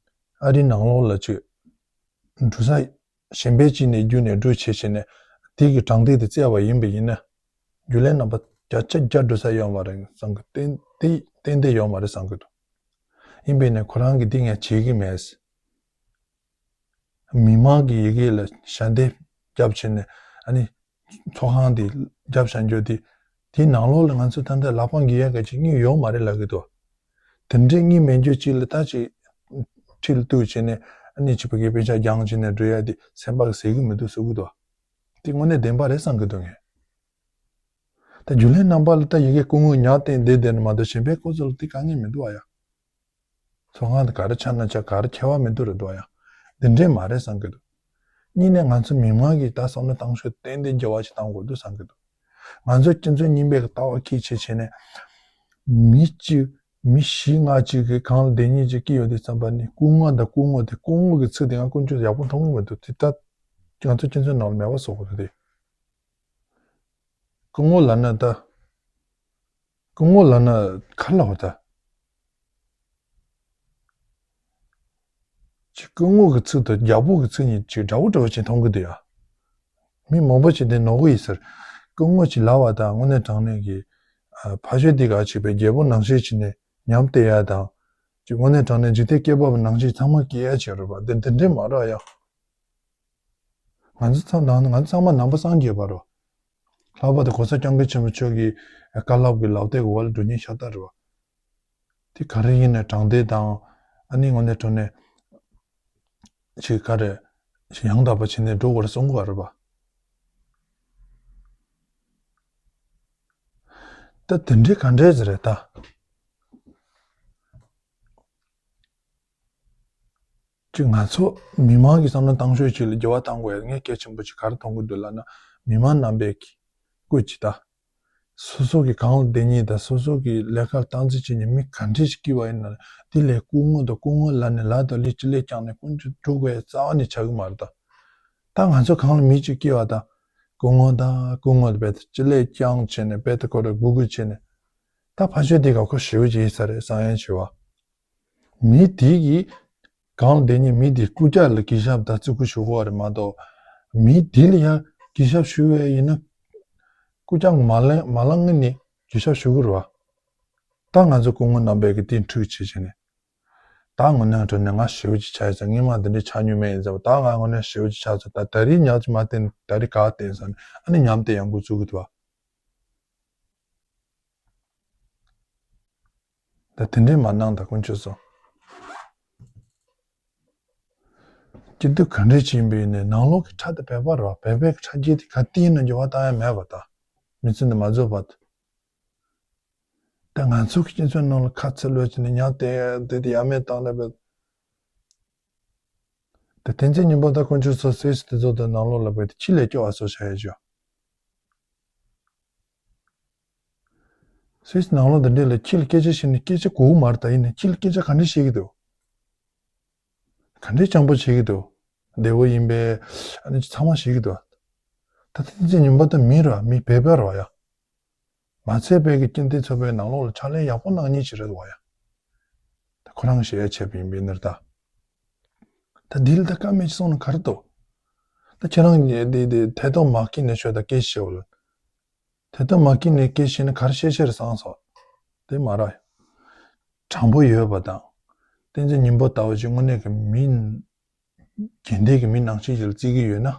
ཨ་རིའི་ནང་ལོགས་ལ་ཅིག་འགྲོ་ས་གཞན་པའི་ཅིག་ནས་བརྒྱུད་ནས་འགྲོ་བྱེད་བྱས་ནས་དེ་གི་དྲང་བདེན་དེ་བཙལ་བ་ཡིན་པ་ཡིན་ན། རྒྱུན་ལས་རྣམ་པ་བརྒྱ་ཆ་བརྒྱ་འགྲོ་ས་ཡོད་མ་རེད་བསམ་གི། ཏན་ཏན་ཏན་ཏན་ཡོད་མ་རེད་བསམ་གི་འདུག་ཡིན་པས་ན་ཁོ་རང་གིས་འདི་ངས་བྱེད་ཀྱི་མེད། མི་མང་གི་ཡི་གེ་ལ་ཞལ་འདེབས་བརྒྱབ་བྱས་ནས་ཨ་ནི་ཚོགས་ཁང་དེ་བརྒྱབ་བཞག་རྒྱུ་དེ། དེའི་ནང་ལོགས་ལ་ང་ཚོ་ད་ལྟ་ལག་པ་འགེལ་ཡ་ག་ཅིག་གཉིས་ཡོད་མ་རེད་ལབ་གི་འདུག་དེ་འདྲའི་གཉིས་མེད་རྒྱུ་གཅིག་ལ་ད་ཅིག་ཁྲིད་ལ་གཏུགས་བྱས་ནས་ཨ་ནི་ཅིག་ཕ་གིའི་དཔེ་ཆ་རྒྱང་བྱས་ནས་འགྲོ་ཡ་དེ་སེམས་པ་གི་ཟེར་གི་མི་འདུག་ཟེར་གི་འདུག་དེ་དངོས་གནས་བདེན་པ་རེད་བསམ་གི་འདུག་ངས། ད་རྒྱུན་ལས་རྣམ་པ་ལ་ད་ཡི་གེ་སྐུ་ངོ་ཉག་སྟེང་བསྡད་བསྡད་ནས་མ་གཏོགས་གཞན་པའི་སྐུ་ཚོ་ལ་དེ་དཀའ་ངལ་མི་འདུག་ཨ་ཡ། ཚོགས་ཁང་དུ་ག་རེ་ཆགས་ན་ཆགས་ག་རེ་ཁྱད་པར་མི་འདུག་རེད་འདུག་ཨ་ཡ། འདི་འདྲས་མ་རེད་བསམ་གི་འདུག་གཉིས་ནས་ང་ཚོ་མི་མང་གིས་ད་བསམ་བློ་བཏང་ཤོག་ཏན་ཏན་འགྱུར་བ་ཞིག་བཏང་དགོས་འདུག་བསམ་གི་འདུག་ང་ཚོ་སྤྱི་ཚོགས་རྙིང་པའི་ལྟ་བ་ཁྱད་ཆོས་བྱས་ནས། མི་གཅིག་མི་བཞི་ལྔ་གཅིག་གིས་གང་ལ་བདེན་གཉིས་ཅིག་སྐྱེས་ཡོད་དུས་ཙམ་པ་ནི་སྐུ་ངོ་དང་སྐུ་ངོ་དེ་སྐུ་ངོ་གི་ཚིག་དེ་ང་ཀུན་སྤྱོད་ཡག་པོ་མཐོང་གི་མི་འདུག་དེ་ལྟ་ང་ཚོ་སྤྱི་ཚོགས་ནང་ལ་མེད་པ་བཟོ་དགོས་རེད་དེ། སྐུ་ངོ་ལབ་ན་ད། སྐུ་ངོ་ལབ་ན་ག་ལབ་ད། ཅིག་སྐུ་ངོ་གི་ཚིག་དང་རྒྱལ་པོ་གི་ཚིག་གཉིས་ཅིག་འདྲ་བོ་འདྲ་བོ་ཅིག་མཐོང་གི་འདུག་ཡ། མི་མང་པོ་ཅིག་དེ་ནོར་གི་ཡིན་ཟེར། སྐུ་ངོ་ཅིག་ལབ་པ་དང་དངོས་གནས་དྲང་གནས་ཀྱི། ཨ། ཕ་ཆོས་དེ་ག་ཅིག་པའི་རྒྱལ་པོ་ནང་བཞིན་ཅིག་ནས་ཉམས་བསྡད་ཡ་དང་། ཅིག་དངོས་གནས་དྲང་གནས་འཇིག་རྟེན་བསྐལ་པ་ནང་བཞིན་ཚང་མ་སྐྱེ་ཡ་བྱེད་རོགས་པ་དེ་དེ་འདྲས་མ་རེད་ཡ། ང་ཚོ་ཚང་ནང་ང་ཚོ་ཚང་མ་ནང་པ་སངས་རྒྱས་པ་རེད། ལྷག་པར་དུ་གོང་ས་སྐྱབས་མགོན་ཆེན་པོ་མཆོག་གི་བཀའ་སློབ་ཀྱི་ལག་དེབ་ཀྱི་འོག་ལ་འགྲོ་མཁན་ཤ་སྟག་རེད་བ། དེ་ག་རེ་ཡིན་ནའི་དྲང་བདེན་དང་ཨ་ནི་དངོས་གནས་དྲང་གནས་ཅིག་ག་རེ་ཞིག་ཡང་དག་པ་བྱས་ནས་འགྲོ་དགོས་རེད་གསུང་གི་བ་རེད་བ། ད་དེ་འདྲའི་ག་འདྲས་ཟེར་རེད་ད། ཅིག་ང་ཚོ་མི་མང་གི་བསམ་བློ་བཏང་ཤོག་ཅིག་ལ་འགྱུར་བ་བཏང་དགོས་ཡ་ངས་གལ་ཆེན་པོ་ཅིག་ག་རེ་མཐོང་གི་འདུག་ལབ་ན། མི་མང་རྣམ་པས་ཀྱི་སྐུ་ཅིག་ད། སོ་སོ་གི་གང་ལ་བདེན་གཉིས་དང་སོ་སོ་གི་ལས་ཀར་སྟངས་འཛིན་བྱེད་མཁན་མི་ག་འདྲས་ཤིག་སྐྱེས་པ་ཡིན་ན་དེ་ལས་སྐུ་ངོ་དང་སྐུ་ངོ་ལབ་ནས་ལབ་དང་ལི་ཅི་ལས་ཀྱང་ནས་ཀུན་སྤྱོད་འགྲོ་དགོས་ཡ་རྩ་བ་ནས་ཆགས་ཀྱི་མ་རེད་ད། ད་ང་ཚོ་གང་ལ་མི་གཅིག་སྐྱེས་པ་དང་སྐུ་ངོ་དང་སྐུ་ངོ་དང་བེད་ཅི་ལས་ཀྱང་བྱས་ནས་བེད་ཁོ་ར་སྒུག་སྒུག་བྱས་ནས་ད་ཕ་ཆོས་དེ་ག་ཁོ་ཞེ་པོ་ཅིག་ཡིན་ས་རེད་བསམ་ཡ་བྱེད་བ། མི་དེ་གིས་གང་དེ་ཉིད་མི་དེ་རྐུབ་བཀྱག་ལ་གུས་ཞབས་དང་བརྩི་བཀུར་ཞུ་དགོས་པ་རེད་མ་གཏོགས། མི་དེ་ལ་ཡང་གུས་ཞབས་ཞུ་བས་ཡིན་ན། རྐུབ་བཀྱག་མ་ལེན་མ་ལེན་ངེས་ནས་གུས་ཞབས་ཞུ་དགོས་རེད་བ། ད་ང་ཚོ་སྐུ་ངོ་རྣམ་པས་ཀྱི་དེ་འཁྲུག་བྱེད་བྱས་ནས། ད་དངོས་གནས་དྲང་གནས་ང་ཞེ་པོ་ཅིག་ཆགས་ཡིན་ཙང་སྔོན་མ་འདི་འདྲ་ཆགས་མྱོང་མེད་ཡིན་ཙང་ད་ང་དངོས་གནས་ཞེ་པོ་ཅིག་ཆགས་ཚར་ད་ད་རེས་ཉག་ཅིག་མ་བསྟན་ད་རེས་ག་བསྟན་ཟེར་ནས་ཨ་ནི་ཉམས་བསྟན་ཡང་འགོ་བཙུགས་གི་འདུག་བ། ད་དེ་འདྲས་མ་གནང་ད་དཀོན་མཆོག་གསུམ། སྐྱིད་སྡུག་ག་འདྲས་ཅིག་ཡིན་པ་ཡིན་ནའི་ནང་ལོགས་ཀྱི་ཁྲག་དེ་བོད་པ་རེད་བ། བོད་པའི་ཁྲག་རྒྱུན་དེ་ག་དུས་ཡིན་ན་འགྱུར་བ་བཏང་ཡ་མེད་པ་ད། མི་ཚེ་འདི་མ་རྫོགས་བར་དུ། ད་ང་ཚོ་གི་སྤྱི་ཚོགས་ནང་ལ་ཁ་ཚིག་ལོས་བྱས་ནས་ཉག་དེ་དེ་དེ་ཡ་མེད་བཏང་ནས་བས། ད་བསྟན་འཛིན་སྙིང་པོ་དང་དཀོན་མཆོག་གསུམ་སུད་སི་དེ་ཚོ་དང་ནང་ལོགས་ལ་བས་དེ་ཕྱི་ལས་སྐྱོ་བ་བཟོ་བྱ་ཡ་བྱོས། སུད་སི་ནང་ལོགས་འདི་འདྲས་ལ་ཁྱི་ལ་སྐད་ཆ་བཤད་ནས་སྐད་ཆ་གོ་གི་མ་རེད་ད། ཡིན་ནའི་ཁྱི་ལ་སྐད་ཆ་ག་འདྲས་བཤད་ཀྱི་འདུག་ག་འདྲས་སྤྱང་པོ་བྱེད་ཀྱི་འདུག་བདེ་བོ་ཡིན་པས་ཨ་ནི་ཚང་མ་བཤད་ཀྱི་འདུག་ད་བསྟན་འཛིན་སྙིང་པོ་ད་མི་རེད་བ། མི་བོད་པ་རེད་བ་ཡ། མ་ཚད་པའི་གི་སྤྱི་མཐུན་ཚོགས་པའི་ནང་ལོགས་ལ་ཕྱག་ལས་ཡག་པོ་གནང་མཁན་ཅིག་རེད་བ་ཡ། ད་ཁོ་རང་ཞེ་ཡ་ཆེ་བ་ཡིན་པའི་ནི་རེད་ད། ད་འདི་ལ་ད་བཀའ་མེད་ཅིག་གསུངས་ན་ག་རེ་འདུག་ད་ཁྱེད་རང་གིས་འདི་འདི་ཐད་གཏོང་མ་སྐྱེས་ནས་ཆོས་ད་སྐད་ཆ་བཤད་འོ་ལ། དེ་ལྟར་མ་སྐྱིད་ནས་སྐད་བཤད་ན་ག་རེ་བཤད་བཤད་རེད་བསམ་སོང་། དེ་མ་རེད། དྲང་པོ་ཡོད་པ་དང་། བསྟན་འཛིན་སྙིང་པོ་ལྟ་བུ་ཅིག་དངོས་གནས་ཀྱི་མི། དགེ་འདུན་གྱི་མི་ནང་བཞིན་ཞིག་ལ་བརྩི་གི་ཡོད་ན།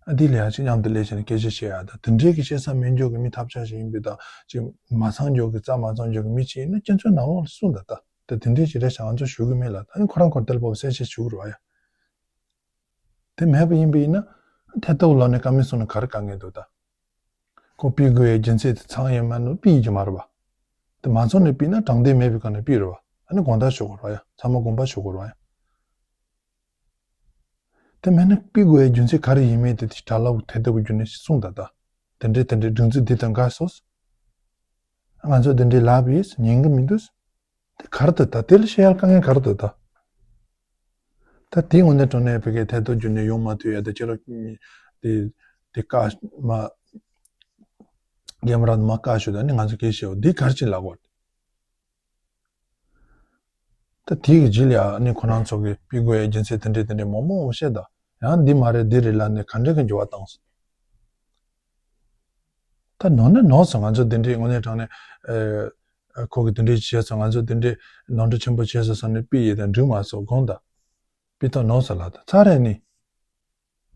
ཨ་འདི་ལ་ཡང་ཅིག་མཉམ་དུ་སླེབས་བྱས་ནས་སྐད་ཆ་བཤད་ཡ་དང་དེ་འདྲའི་གི་བཤད་ས་མེད་འཇོག་གི་མི་ཐབས་ཆག་ཞིག་ཡིན་པས་དང་ཅིག་མ་ཚང་འཇོག་གི་རྩ་མ་ཚང་འཇོག་གི་མི་ཅིག་ཡིན་ན་སྤྱི་ཚོགས་ནང་ལོགས་ལ་གསུངས་ད་ད་དེ་དེ་འདྲའི་ཞིག་རེད་ཤག་ང་ཚོ་ཞུ་གི་མེད་ལ་ད་ནི་ཁོ་རང་ཁོ་ལ་དལ་པོ་གསལ་བཤད་ཞུ་གི་རེད་བ་ཡ། དེ་མེད་པ་ཡིན་པ་ཡིན་ན། ཐད་གཏོང་ལོག་ནས་བཀའ་མོལ་གསུངས་ན་ག་རེ་དཀའ་ངལ་འདུག་ད། ཁོ་ཕུད་དགོས་ཡའི་རྒྱུ་མཚན་དེ་ཚང་ཡོད་མ་ནོར་ཕུད་ཡོད་ཀྱི་མ་རེད་པ། དེ་མ་ཚང་ནས་ཕུད་ན་དྲང་བདེན་མེད་པའི་སྒང་ནས་ཕུད་རེད་པ། ཨ་ནི་དགོངས་དག་ཞུ་དགོས་རེད་པ་ཡ། ཚང་མ་དགོངས་པ་ཞུ་དགོས་རེད་པ་ཡ། དེ་མེད་ན་ཕུད་དགོས་ཡའི་རྒྱུ་མཚན་ག་རེ་ཡིན་མིན་དེ་དེ་དྲ་ལམ་ཐད་གཏོང་གི་བརྒྱུད་ནས་གསུངས་ད་ད། དེ་འདྲའི་དེ་འདྲའི་སྒྲིག་འཛུགས་འདི་དང་འགལ་སོང་། ང་ཚོ་དེ་འདྲའི་ལབ་ཡིན་ཉན་གི་མི་འདུག་དེ་ག་རེ་འདུག་ད་དེ་ལ་བཤད་ཡ་དཀའ་ངལ་ག་རེ་འདུག་ད། ད་དེ་དངོས་གནས་དྲང་གནས་བོད་སྐད་ཐད་གཏོང་བརྒྱུད་ནས་ཡོང་མ་ཐུབ་ཡ་ད་ཁྱེད་རང་དེ་དེ་བཀའ་མ་རྒན་པ་རང་མ་བཀའ་ཞུ་ད་ནི་ང་ཚོ་སྐད་ཆ་བཤད་འོ་འདི་ག་རེ་ཅིག་ལབ་དགོས། ད་དེ་གི་རྗེས་ལ་ཡ་ནི་ཁོ་རང་ཚོ་གི་ཕུད་དགོས་ཡ་རྒྱུ་མཚན་དེ་འདྲས་དེ་འདྲས་མང་མང་བཤད་ད་ཡང་འདི་མ་རེད་འདི་རེད་ལབ་ནས་ག་འདྲས་གི་འགྱུར་བ་བཏང་སོང་། ད་ནོར་ན་ནོར་སོང་ང་ཚོ་དེ་འདྲའི་དངོས་གནས་དྲང་གནས་ཨ་ཁོ་གི་དེ་འདྲའི་བྱས་སོང་ང་ཚོ་དེ་འདྲའི་ནོར་འཁྲུལ་ཆེན་པོ་བྱས་སོང་བསམ་ནས་ཕུད་ཡས་དང་འགྲིག་མ་སོང་དགོངས་དག་ཕུད་ཐོག་ནོར་སོང་ལ་ད་ཚར་རེད་ནི།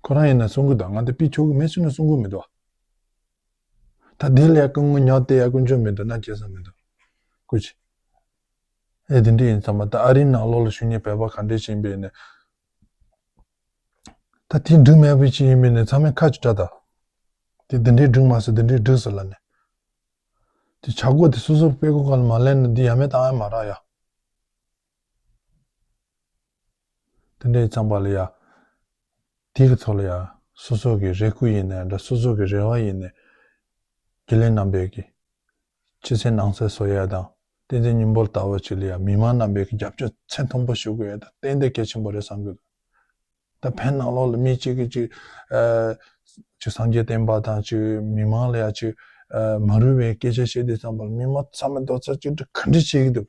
ཁོ་རང་ཡིན་ན་གསུང་གི་འདུག་ང་དེ་ཕུད་ཆོག་གི་མེད་ཟེར་ན་གསུང་གི་མི་འདུག་ད་དེ་ལས་སྐུ་ངོ་ཉག་དེ་ཡ་དཀོན་མཆོག་མི་འདུག་ན་བྱས་ས་མི་འདུག་སྐུ་མཁྱེན། ཨེ་དེ་འདྲ་ཡིན་ཙང་མ་ད་ཨ་རིའི་ནང་ལོགས་ལ་བཞུགས་མཁན་བོད་པ་ག་འདྲ་ཞིག་ཡིན་པ་ཡིན་ནའི། ད་དེ་འགྲིག་མེད་པ་ཅིག་ཡིན་པ་ཡིན་ནའི་ཚང་མས་ཁ་ཅིག་བཀྲ་ད། དེ་འདི་འདྲའི་འགྲིག་མ་སོང་འདི་འདྲའི་འགྲིག་སོང་ལབ་ནས། དེ་ཆག་སྒོ་དེ་སོ་སོ་སྤེལ་སྒོ་སྒང་ལ་མ་ལེན་ན་འདི་ཡ་མེད་བཏང་ཡ་མ་རག་ཡ། དེ་འདྲའི་ཙམ་པ་ལ་ཡ། དེ་གི་ཚོ་ལ་ཡ། སོ་སོ་གི་རེ་སྐུལ་ཡིན་ནའི་འདྲ་སོ་སོ་གི་རེ་བ་ཡིན་ནའི། དགེ་ལས་རྣམ་པས་ཀྱི། ཕྱི་གསལ་ནང་གསལ་བཟོ་ཡ་དང་། བསྟན་འཛིན་སྙིང་པོ་ལྟ་བུ་ཅིག་ལ་ཡ་མི་མང་རྣམ་པས་ཀྱི་རྒྱབ་སྐྱོར་ཚད་མཐོན་པོ་ཞུ་དགོས་ཡ་དང་ཏན་ཏན་གལ་ཆེན་པོ་རེད་བསམ་གི་འདུག་ད་བོད་ནང་ལོགས་ལ་མི་གཅིག་གིས་གཅིག་ཨ། གཅིག་སངས་རྒྱས་བསྟན་པ་དང་གཅིག་མི་མང་ལ་ཡ་གཅིག་ཨ། མ་རུང་བའི་སྐད་ཆ་བཤད་དུས་ཙམ་པར་མི་མང་ཚང་མས་རྡོག་རྩ་གཅིག་སྒྲིལ་ག་འདྲ་བྱེད་ཀྱི་འདུག་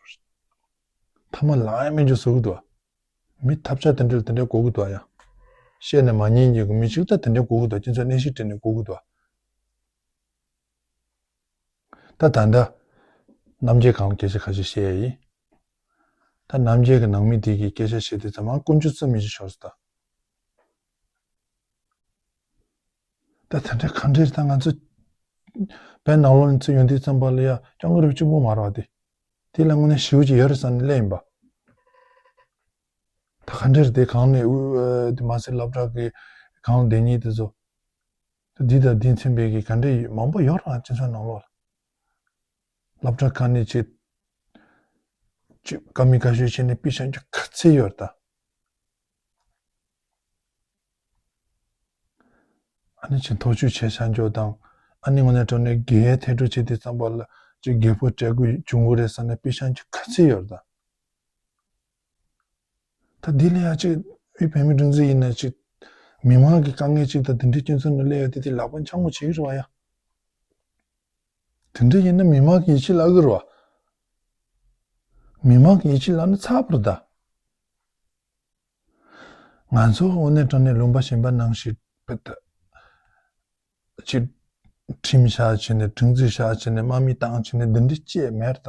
མཐའ་མ་ལག་ཡ་མེད་རྒྱུ་བཟོ་གི་འདུག་མི་ཐབས་ཆག་དེ་འདྲ་དེ་འདྲ་དགོས་ཀྱི་འདུག་ཡ། བཤད་ནས་མ་ཉན་མཁན་གྱི་མི་གཅིག་ད་དེ་འདྲ་དགོས་ཀྱི་འདུག་སྤྱི་ཚོགས་གནས་གཞི་དེ་འདྲ་དགོས་ཀྱི་འདུག་ད་ད་ལྟ། རྣམ་འབྱེད་སྒང་ལ་སྐད་ཆ་ཁ་ཤས་བཤད་ཡ་ཡིན། ད་རྣམ་འབྱེད་ཀྱི་ནང་མི་དེ་གིས་སྐད་ཆ་བཤད་དུས་ཙམ་པ་དཀོན་མཆོག་རྩི་མི་ཞིག་ཤོར་སོང་ད། ད་དེ་འདྲ་ག་འདྲ་རེད་ད་ང་ཚོ། བོད་ནང་ལོགས་ནས་ཚུར་ཡོང་དུས་ཙམ་པ་ལ་ཡ་སྐྱབས་མགོན་རིན་པོ་ཆེ་དབུ་མ་རེད་བ་དེ། དེ་ལ་དངོས་གནས་ཞེ་པོ་ཅིག་ཡོད་རེད་བསམ་ནས་སླེབས་ཡིན་པ། ད་ག་འདྲ་རེད་དེ་གང་ནས་དབུ་ཨ། དེ་མ་ཟད་སློབ་གྲྭ་གི་གང་ལ་བསྡད་མཁན་དེ་ཚོ། འདི་དང་འདི་མཚོན་པའི་གི་ག་འདྲ་ཡོད་མང་པོ་ཡོད་རང་སྤྱི་ཚོགས་ནང་ལོགས་ལ། སློབ་གྲྭ་ཁག་ནས་ཆེད། ཆེད་དཀའ་མི་དཀའ་ཤོས་བྱས་ནས་པི་ཤང་རྒྱུ་ག་ཚད་ཡོད་ད། ཨ་ནི་ཆེད་ཐོག་ཆུ་ཆེ་ཤང་འཇོག་དང་། ཨ་ནི་དངོས་གནས་དྲང་གནས་རྒྱའི་ཐད་སྤྲོ་བྱེད་དུས་ཙམ་པ་ལ་ཅིག་རྒྱལ་པོ་སྤྲད་དགོས་བྱུང་དགོས་རེད་བསམ་ནས་པི་ཤང་རྒྱུ་ག་ཚད་ཡོད་ད། ད་འདི་ལ་ཡ་ཅིག་དབུས་བོད་མིའི་སྒྲིག་འཛུགས་ཡིན་ན་ཅིག་མི་མང་གི་དཀའ་ངལ་ཅིག་དང་དེ་འདྲའི་སྐྱོན་འཛུགས་ནས་སླེབས་ཡ་དེ་དེ་ལག་པ་འཆང་མོ་བྱེད་ཀྱི་རེད་བ་ཡ། དེ་འདྲ་ཡིན་ན་མི་མང་གི་ཡིད་ཆེས་བརླག་གི་རེད་བ། མི་མང་གི་ཡིད་ཆེས་བརླག་ན་ཚར་བ་རེད་ད། ང་ཚོ་དངོས་གནས་དྲང་གནས་ལུང་པ་གཞན་པ་ནང་བཞིན་བོད་ད། ཅིག་ཁྲིམས་བཞག་བྱས་ནས་སྒྲིག་འཛུགས་བཞག་བྱས་ནས་དམག་མི་བཏང་བྱས་ནས་འདི་འདྲ་ཅིག་མེད་ད།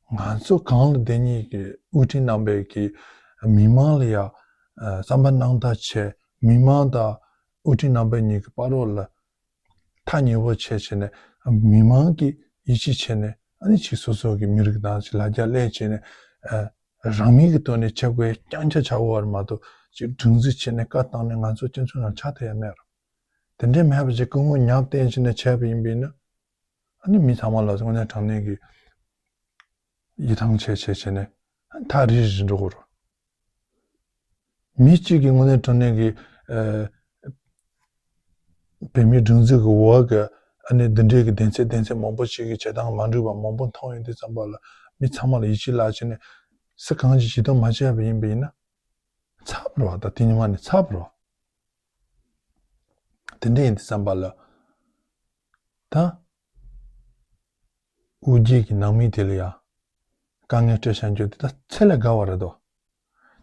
ང་ཚོ་གང་ལ་བསྡད་མཁན་གྱི་དབུ་ཁྲིད་རྣམ་པས་ཀྱི་མི་མང་ལ་ཡ་ཨ། བསམ་པ་སྣང་དག་བྱས། མི་མང་དང་དབུ་ཁྲིད་རྣམ་པ་གཉིས་ཀྱི་བར་རོགས་ལ་ཐག་ཉེ་པོ་བྱས་བྱས་ནས་མི་མང་གི་ཡིད་ཆེས་བྱས་ནས། ཨ་ནི་ཅིག་སོ་སོ་གི་མི་རིགས་དང་ཅིག་ལ་རྒྱ་སླེབས་བྱས་ནས་ཨ། རང་མོས་ཀྱི་ཐོག་ནས་བྱེད་དགོས་རྐྱང་ཆ་ཆགས་པ་མ་གཏོགས་ཅིག་སྒྲིག་འཛུགས་བྱས་ནས་བཀའ་བཏང་ནས་ང་ཚོ་སྤྱི་ཚོགས་ནང་ཆགས་ཐུབ་ཡ་མེད་ར། དེ་འདྲའི་མེད་པ་ཅིག་སྐུ་ངོ་ཉག་བསྟན་བྱས་ནས་བྱས་པ་ཡིན་པས་ན། ཨ་ནི་མི་ཚང་མ་ལ་དངོས་གནས་དྲང་གནས་ཀྱི་ཡིད་ཐང་ཆད་ཆད་བྱས་ནས་ཐག་རིང་རིང་འགྲོ་དགོས་རེད། མི་གཅིག་གིས་དངོས་གནས་དྲང་གནས་ཀྱི་ཨ། བོད་མིའི་སྒྲིག་འཛུགས་ཀྱི་འོག་གི་ཨ་ནི་འདི་འདྲའི་གི་སྡེ་ཚན་སྡེ་ཚན་མང་པོ་ཞིག་གི་བྱེད་སྟངས་མ་འགྲིག་པ་མང་པོ་མཐོང་ཡོང་དུས་ཙམ་པ་ལ་མི་ཚང་མ་ལ་ཡིད་ཆེས་བརླག་བྱས་ནས་སུ་གང་ཞིག་ཇུས་གཏོགས་མ་བྱས་པ་ཡིན་པ་ཡིན་ན། ཚར་བ་རེད་བ། ད་དེ་ཉི་མ་ནས་ཚར་བ་རེད་བ། དེ་འདྲ་ཡིན་དུས་ཙམ་པ་ལ། ད། དབུ་རྒྱན་གྱི་ནང་མི་དེ་ལ་ཡ། དཀའ་ངལ་སྤྲད་བཞག་རྒྱུ་དེ་ད་ཚད་ལས་བརྒལ་བ་རེད་དོ།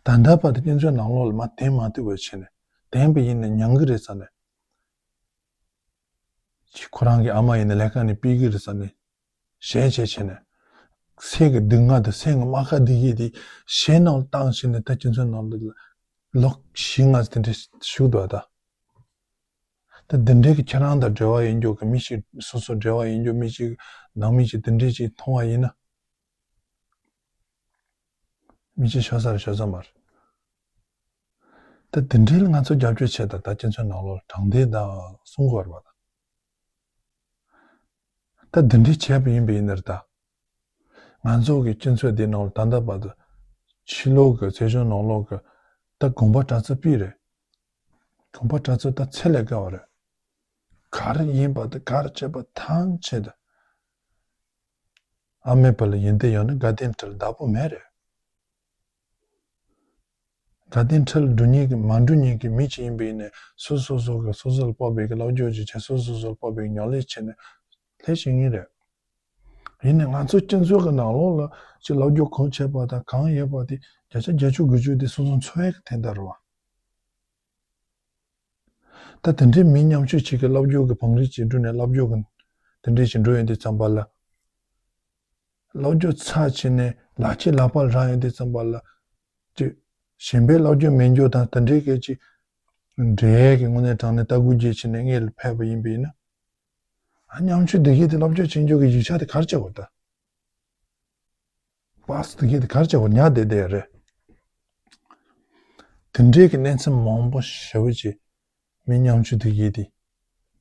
ད་ལྟ་བར་དུ་སྤྱི་ཚོགས་ནང་ལོགས་ལ་མར་འཐེན་མ་ཐུབ་པ་བྱས་ནས། འཐེན་པ་ཡིན་ན་མྱང་གི་རེད་བསམ་ནས། ཅིག་ཁོ་རང་གི་ཨ་མ་ཡིན་ན་ལས་ཀ་ནས་ཕུད་ཀྱི་རེད་བསམ་ནས། ཞེད་བྱས་བྱས་ནས། སེམས་ཀྱི་སྡུག་བསྔལ་དང་སེམས་ཀྱི་རྨ་ཁ་སྡུག་ཡས་དེ་ཞེད་སྣང་བཏང་བྱས་ནས་ད་སྤྱི་ཚོགས་ནང་ལོགས་ལ་ལོ་བཞི་ལྔ་ཙམ་དེ་འདྲ་བཞུགས་འདུག་ད། ད་འདི་འདྲའི་གི་ཁྱེད་རང་དང་འབྲེལ་བ་ཡོད་རྒྱུ་གི་མི་ཞིག་སོ་སོ་འབྲེལ་བ་ཡོད་རྒྱུ་མི་ཞིག་ནང་མི་ཞིག་འདི་འདྲའི་ཅིག་མཐོང་བ་ཡིན་ན། མི་ཅིག་ཤོར་ས་རེད་ཤོར་ས་མ་རེད། ད་འདི་འདྲའི་ལ་ང་ཚོ་རྒྱབ་སྐྱོར་བྱས་ད་ད་སྤྱི་ཚོགས་ནང་ལོགས་དྲང་བདེན་དང་གསུང་དགོས་རེད་པ་ད། ད་འདི་འདྲའི་བྱས་པ་ཡིན་པ་ཡིན་ན་རེད་ད། ང་ཚོ་གི་སྤྱི་ཚོགས་འདི་ནང་ལ་ད་ལྟ་བར་དུ་ཕྱི་ལོགས་ཀྱི་བཙན་བྱོལ་ནང་ལོགས་ཀྱི་ད་དགོངས་པ་དྲག་རྩལ་པི་རེད། དགོངས་པ་དྲག་རྩལ་ད་ཚད་ལས་བརྒལ་བ་རེད། ག་རེ་ཡིན་པ་དེ་ག་རེ་བྱས་པ་ཐམས་ཅད་དུ། ཨ་མའི་བུ་ལ་ཡོན་ཏན་ཡོད་ན་དགའ་ལྡན་ཁྲི་ལ་བདག་པོ་མེད་རེད། དགའ་ལྡན་ཁྲི་ལ་འགྲོ་མཁན་གྱི་མ་འགྲོ་མཁན་གྱི་མི་གཅིག་ཡིན་པ་ཡིན་ནའི་སོ་སོ་སོ་གི་སོ་སོ་ལ་དཔག་པའི་གི་སློབ་སྦྱོང་ཅིག་བྱས་སོ་སོ་སོ་ལ་དཔག་པའི་གི་ཉམས་ལེན་བྱས་ནས་སླེབས་ཤེས་ངེས་རེད། ཡིན་ནའི་ང་ཚོ་སྤྱི་ཚོགས་ཀྱི་ནང་ལོགས་ལ་ཅིག་སློབ་སྦྱོང་གང་བྱས་པ་དང་གང་ཡོད་པ་དེ་བརྒྱ་ཆ་བརྒྱད་ཅུ་དགུ་བཅུ་དེ་སོ་སོ་འཚོ་བའི་གི་དོན་དག་རེད་བ། ད་དེ་འདྲའི་མི་ཉམ་ཆུང་ཅིག་གིས་སློབ་སྦྱོང་གི་བང་རིམ་ཅིག་བསྒྲུབས་ནས་སློབ་སྦྱོང་གི་དེ་འདྲའི་ཞིག་འགྲོ་ཡོང་དུས་ཙམ་པ་ལ། སློབ་སྦྱོང་ཚར་བྱས་ནས་ལག་ཁྱེར་ལག་པར་རག་ཡོང་དུས་ཙམ་པ་ལ། ཅིག་གཞན་པའི་སློབ་སྦྱོང་མེད་རྒྱུ་དང་དེ་འདྲའི་སྐད་ཅིག་འབྲེལ་ཡས་ཀྱི་དངོས་གནས་དྲང་གནས་ལྟ་སྐུལ་བརྒྱབ་བྱས་ནས་སྔོན་ལ་ཕེབས་པ་ཡིན་པ་ཡིན་ན། ཨ་ཉམ་ཆུང་འདི་གས་དེ་སློབ་སྦྱོང་བྱེད་རྒྱུ་གི་ཡིག་ཆ་དེ་ག་རེ་བྱེད་དགོས་ད། པཱ་སི་དེ་གི་དེ་གར་བྱས་པ་ཉག་བསྡད་བསྡད་རེད། དེ་འདྲའི་གི་གནས་ཚུལ་མང་པོ་ཞེ་པོ་ཅིག་མི་ཉམ་ཆུང་དེ་གི་དེ་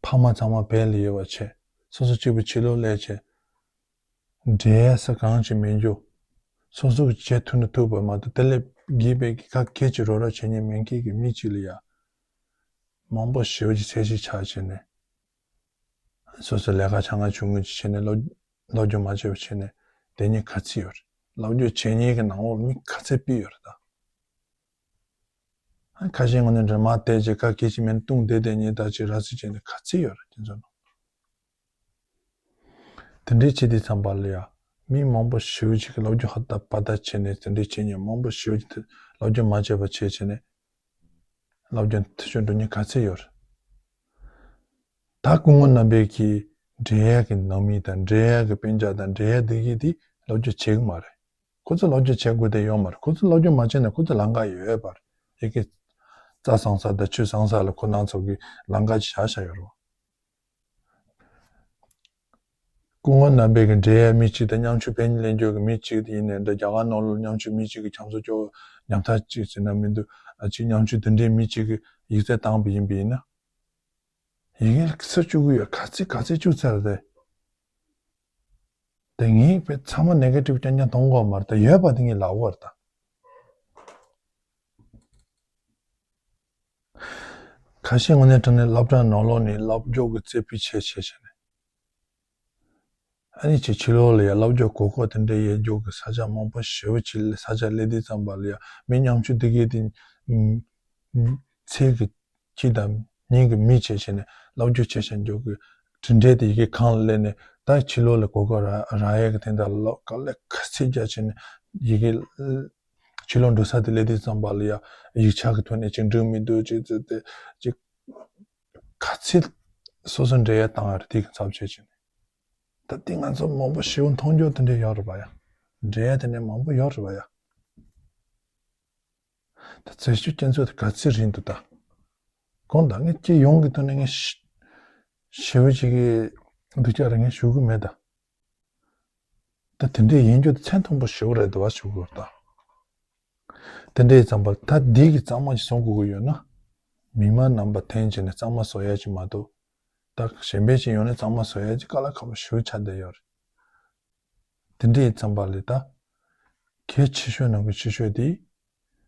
ཕ་མ་ཚང་མ་བལ་ལ་ཡོད་པ་བྱས། སོ་སོ་གཅིག་པུ་ཕྱི་ལོགས་སླེབས་བྱས། འབྲེལ་ས་གང་ཅིག་མེད་རྒྱུ། སོ་སོ་གི་བྱེད་ཐུབ་ན་ཐུབ་པ་མ་གཏོགས་དེ་ལས་བརྒལ་བའི་གི་ག་གེ་ཅིག་རོགས་རོགས་བྱེད་མཁན་མེད་མཁན་གི་མི་གཅིག་ལ་ཡ། མང་པོ་ཞེ་པོ་ཅིག་ཚད་གཞི་ཆགས་བྱས་ནས། སོ་སོ་ལས་ཀ་ཆ་ང་ཆུང་ངུ་ཅིག་བྱས་ནས་སློབ་སློབ་སྦྱོང་མ་བྱས་པ་བྱས་ནས་བསྡད་མཁན་ག་ཚད་ཡོད་རེད། སློབ་སྦྱོང་བྱེད་མཁན་གི་ནང་ལོགས་མི་ག་ཚད་སྤུས་ཡོད་རེད་ད། ཁ་ཤས་ངོ་ནས་འདྲ་མ་བལྟས་བྱས་ག་གེ་ཅིག་མེད་ན་བཏུང་བསྡད་བསྡད་མཁན་ད་ཅིག་ར་བཟི་བྱས་ནས་ག་ཚད་ཡོད་རེད་དེ་ཚོ་ནང་། དེ་འདྲའི་བྱེད་དུས་ཙམ་པ་ལ་ཡ། མི་མང་པོ་ཞེ་པོ་ཅིག་གིས་སློབ་སྦྱོང་ཧ་ད་པ་ད་བྱས་ནས་དེ་འདྲའི་བྱེད་མཁན་མང་པོ་ཞེ་པོ་ཅིག་སློབ་སྦྱོང་མ་བྱས་པ་བྱས་བྱས་ནས། སློབ་སྦྱོང་མཐར་ཕྱིན་འགྲོ་མཁན་ག་ཚད་ཡོད་རེད། ད་སྐུ་ངོ་རྣམ་པས་ཀྱིས་འབྲེལ་ཡག་གི་ནང་མི་དང་འབྲེལ་ཡག་གི་སྤུན་ཀྱག་དང་འབྲེལ་ཡག་འདི་གི་དེ་སློབ་སྦྱོང་བྱེད་གི་མ་རེད། ཁོ་ཚོ་སློབ་སྦྱོང་བྱེད་དགོས་དེ་ཡོད་མ་རེད། ཁོ་ཚོ་སློབ་སྦྱོང་མ་བྱས་ན་ཁོ་ཚོ་ལམ་ཁ་ཡོད་པ་རེད། ཡ་གི་རྩྭ་བཟང་ས་དང་ཆུ་བཟང་ས་ལ་ཁོ་རང་ཚོ་གི་ལམ་ཁ་ཅིག་བཞག་བཞག་ཡོད་རེད། སྐུ་ངོ་རྣམ་པས་ཀྱི་འབྲེལ་ཡག་མི་གཅིག་དང་ཉམ་ཆུང་ཕན་ལེན་རྒྱུ་གི་མི་གཅིག་དེ་ཡིན་ནའི་འདྲ། རྒྱ་གར་ནང་ལོགས་ཉམ་ཆུང་མི་གཅིག་གི་ཁྱམས་སུ་སྐྱོ་ཉམ་ཐག་གཅིག་ཟེར་ན་མི་འདུག་ཨ་ཅིག་ཉམ་ཆུང་དེ་འདྲའི་མི་གཅིག་གི་ཡིག་ཚད་བཏང་བ་ཡིན་པ་ཡིན་ན། ཡི་གེ་ཚུར་བཅུག་གི་ཡོད། ག་ཚད་ག་ཚད་བཅུག་ཚར་རེད། དེ་ངས་དཔེ་ཚང་མ་ནེ་གེ་ཊིབ་རྐྱང་རྐྱང་གཏོང་གི་ཡོད་མ་རེད་ད། ཡོད་པ་དེ་ངས་ལབ་དགོས་རེད་ད། ཁ་ཤས་དངོས་གནས་དྲང་གནས་སློབ་གྲྭ་ནང་ལོགས་ནས་སློབ་སྦྱོང་གི་རྩེ་ཕུད་བྱས་བྱས་བྱས་ནས། ཨ་ནི་ཅིག་ཕྱི་ལོགས་ལ་ཡ་སློབ་སྦྱོང་གོ་སྐབས་དེ་འདྲ་ཡོད་རྒྱུ་གི་ས་ཆ་མང་པོ་ཞེ་པོ་ཅིག་ལ་ས་ཆ་སླེབས་དུས་ཙམ་པ་ལ་ཡ་མི་ཉམ་ཆུང་དེ་གས་དེ་ཚད་ཀྱི་གཅིག་དང་གཉིས་ཀྱི་མི་བྱས་བྱས་ནས་སློབ་སྦྱོང་བྱས་བྱས་རྒྱུ་གི་གྲུབ་འབྲས་དེ་ཡི་གེ་གང་ལ་སླེབས་ནས་ད་ཕྱི་ལོགས་ལ་གོ་སྐབས་རག་རག་ཡས་ཀྱི་དེ་འདྲ་ལོ་ག་ལེ་ག་ཚད་རྒྱ་བྱས་ནས་ཡི་གེ་ཕྱི་ལོགས་འགྲོ་ས་དེ་སླེབས་དུས་ཙམ་པ་ལ་ཡ་ཡིག་ཆ་གི་ཐོག་ནས་ཅིག་འགྲིག་མི་འདུག་ཅིག་ཚོད་དེ་ཅིག་ག་ཚད་སོ་སོ་འབྲེལ་ཡོད་བཏང་ཡ་རེད། དེ་གི་ཚབ་བྱས་བྱས་ནས་ད་དེ་ང་ཚོ་མང་པོ་ཞེ་པོ་མཐོང་རྒྱུ་དེ་འདྲ་ཡོད་རེད་པ་ཡ། འབྲེལ་ཡོད་དེ་འདྲ་མང་པོ་ཡོད་རེད་པ་ཡ། ད་རྩད་གཅོད་རྐྱེན་ཚོད་དེ་ག་ཚད་རིང་འདུག་ད། གང་ལྟར་ངས་སྤྱི་ཡོངས་ཀྱི་ཐོག་ནས་ངས་ཞི་ཞི་བའི་ཅིག་གི་སྡུག་ཅག་རེ་ངས་ཞུ་གི་མེད་ད། ད་དེ་འདྲས་ཡིན་རྒྱུ་དེ་ཚད་མཐོན་པོ་ཞེ་པོ་རེད་འདུག་བ་ཞུ་དགོས་ད། དེ་འདྲས་ཙམ་པ་ད་འདི་གི་གཙང་མ་ཞིག་བཟོ་དགོས་ཀྱི་ཡོད་ན། མི་མང་རྣམ་པ་འཐེན་བྱས་ནས་གཙང་མ་བཟོ་ཡ་ཅིག་མ་གཏོགས། ད་གཞན་པའི་ཅིག་ཡོང་ནས་གཙང་མ་བཟོ་ཡ་ཅིག་དཀའ་ལས་ཁག་པོ་ཞེ་པོ་ཆགས་བསྡད་ཡོད་རེད། དེ་འདྲའི་ཙམ་པ་ལས་ད། གལ་ཆེ་ཤོས་ནང་གི་ཆེ་ཤོས་དེ།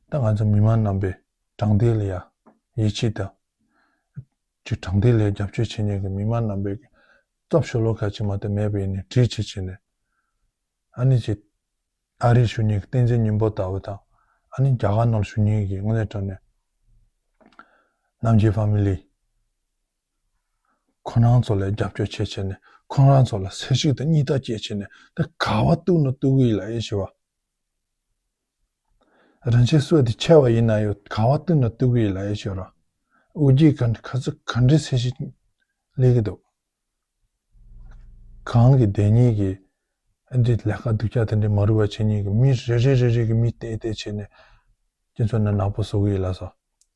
ད་ང་ཚོ་མི་མང་རྣམ་པས་དྲང་བདེན་ལ་ཡ་ཡིད་ཆེས་དང་། ཅིག་དྲང་བདེན་ལ་ཡ་རྒྱབ་སྐྱོར་བྱེད་མཁན་གྱི་མི་མང་རྣམ་པས་ཀྱི་སྟོབས་ཤོར་ལོ་ཁ་ཅིག་མ་གཏོགས་མེད་པ་ཡིན་ནའི་གྲོས་བྱེད་བྱས་ནས། ཨ་ནི་ཅིག་ཨ་རིར་བཞུགས་མཁན་གྱི་བསྟན་འཛིན་སྙིང་པོ་ལྟ་བུ་དང་། ཨ་ནི་རྒྱ་གར་ནང་ལ་བཞུགས་མཁན་གྱི་དངོས་གནས་དྲང་གནས་རྣམ་རྒྱལ་ཕ་མི་ལི། ཁོ་རང་ཚོ་ལ་རྒྱབ་སྐྱོར་བྱེད་བྱས་ནས་ཁོ་རང་ཚོ་ལ་སེམས་ཤུགས་དང་སྙིང་སྟོབས་སྐྱེད་བྱས་ནས་ད་ག་བ་གཏུག་ན་གཏུག་གི་ཡིན་ལབ་ཡས་ཞུ་བ། རང་ཆས་སྲོལ་དེ་ཆེ་བ་ཡིན་ན་ཡང་ག་བ་གཏུག་ན་གཏུག་གི་ཡིན་ལབ་ཡས་ཞུ་བ། དབུ་འབྱེད་ག་ག་ཚོད་ག་འདྲའི་སེམས་ཤུགས་སླེབས་ཀྱི་འདུག་གང་གི་བདེན་གཉིས་ཀྱི་འདི་ལས་ཀ་སྡུག་ཅག་དེ་འདྲའི་མ་རུ་བ་བྱེད་མཁན་གྱི་མི་རེ་རེ་རེ་རེ་གི་མི་བལྟས་བལྟས་བྱས་ནས་སྤྱི་ཚོགས་ནང་ནག་པོ་བཟོ་གི་ཡིན་ལབ་སོང་།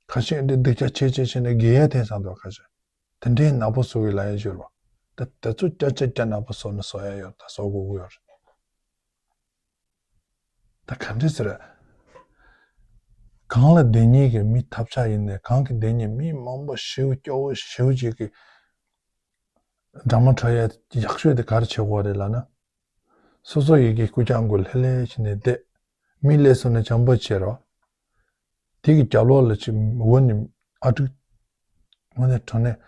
ཁ་ཤས་འདི་སྡུག་ཅག་བྱས་བྱས་བྱས་ནས་དགེ་ཡ་འཐེན་སོང་འདུག་ཁ་ཤས་དེ་འདྲའི་ནག་པོ་བཟོ་གི་ལབ་ཡ་ཤོར་བ། ད་དེ་ཚོ་སྐྱ་སྐྱ་སྐྱ་ནག་པོ་བཟོ་ན་བཟོ་ཡ་ཡོད་ད་བཟོ་དགོས་ཀྱི་ཡོད་རེད། ད་ག་འདྲ་ཟེར། གང་ལ་བདེན་གཉིས་ཀྱི་མི་ཐབས་ཆག་ཡིན་ནས་གང་གི་བདེན་གཉིས་མི་མང་པོ་ཞེ་པོ་སྐྱོ་བོ་ཞེ་པོ་ཅིག་གི་འདྲ་མ་འཕྲོད་ཡ་ཡག་ཤོས་དེ་ག་རེ་བྱེད་དགོས་རེད་ལབ་ན། སོ་སོ་ཡི་གེ་སྐུ་ཅག་མགོ་ལྷེ་ལྷེ་བྱས་ནས་བསྡད། མི་སླེབས་སོང་ན་བྱམས་པོ་བྱེད་རོགས། དེ་གི་རྒྱབ་ལོགས་ལ་ཅིག་འོ་ནི་ཨ་ཀྲུག་དངོས་གནས་དྲང་གནས་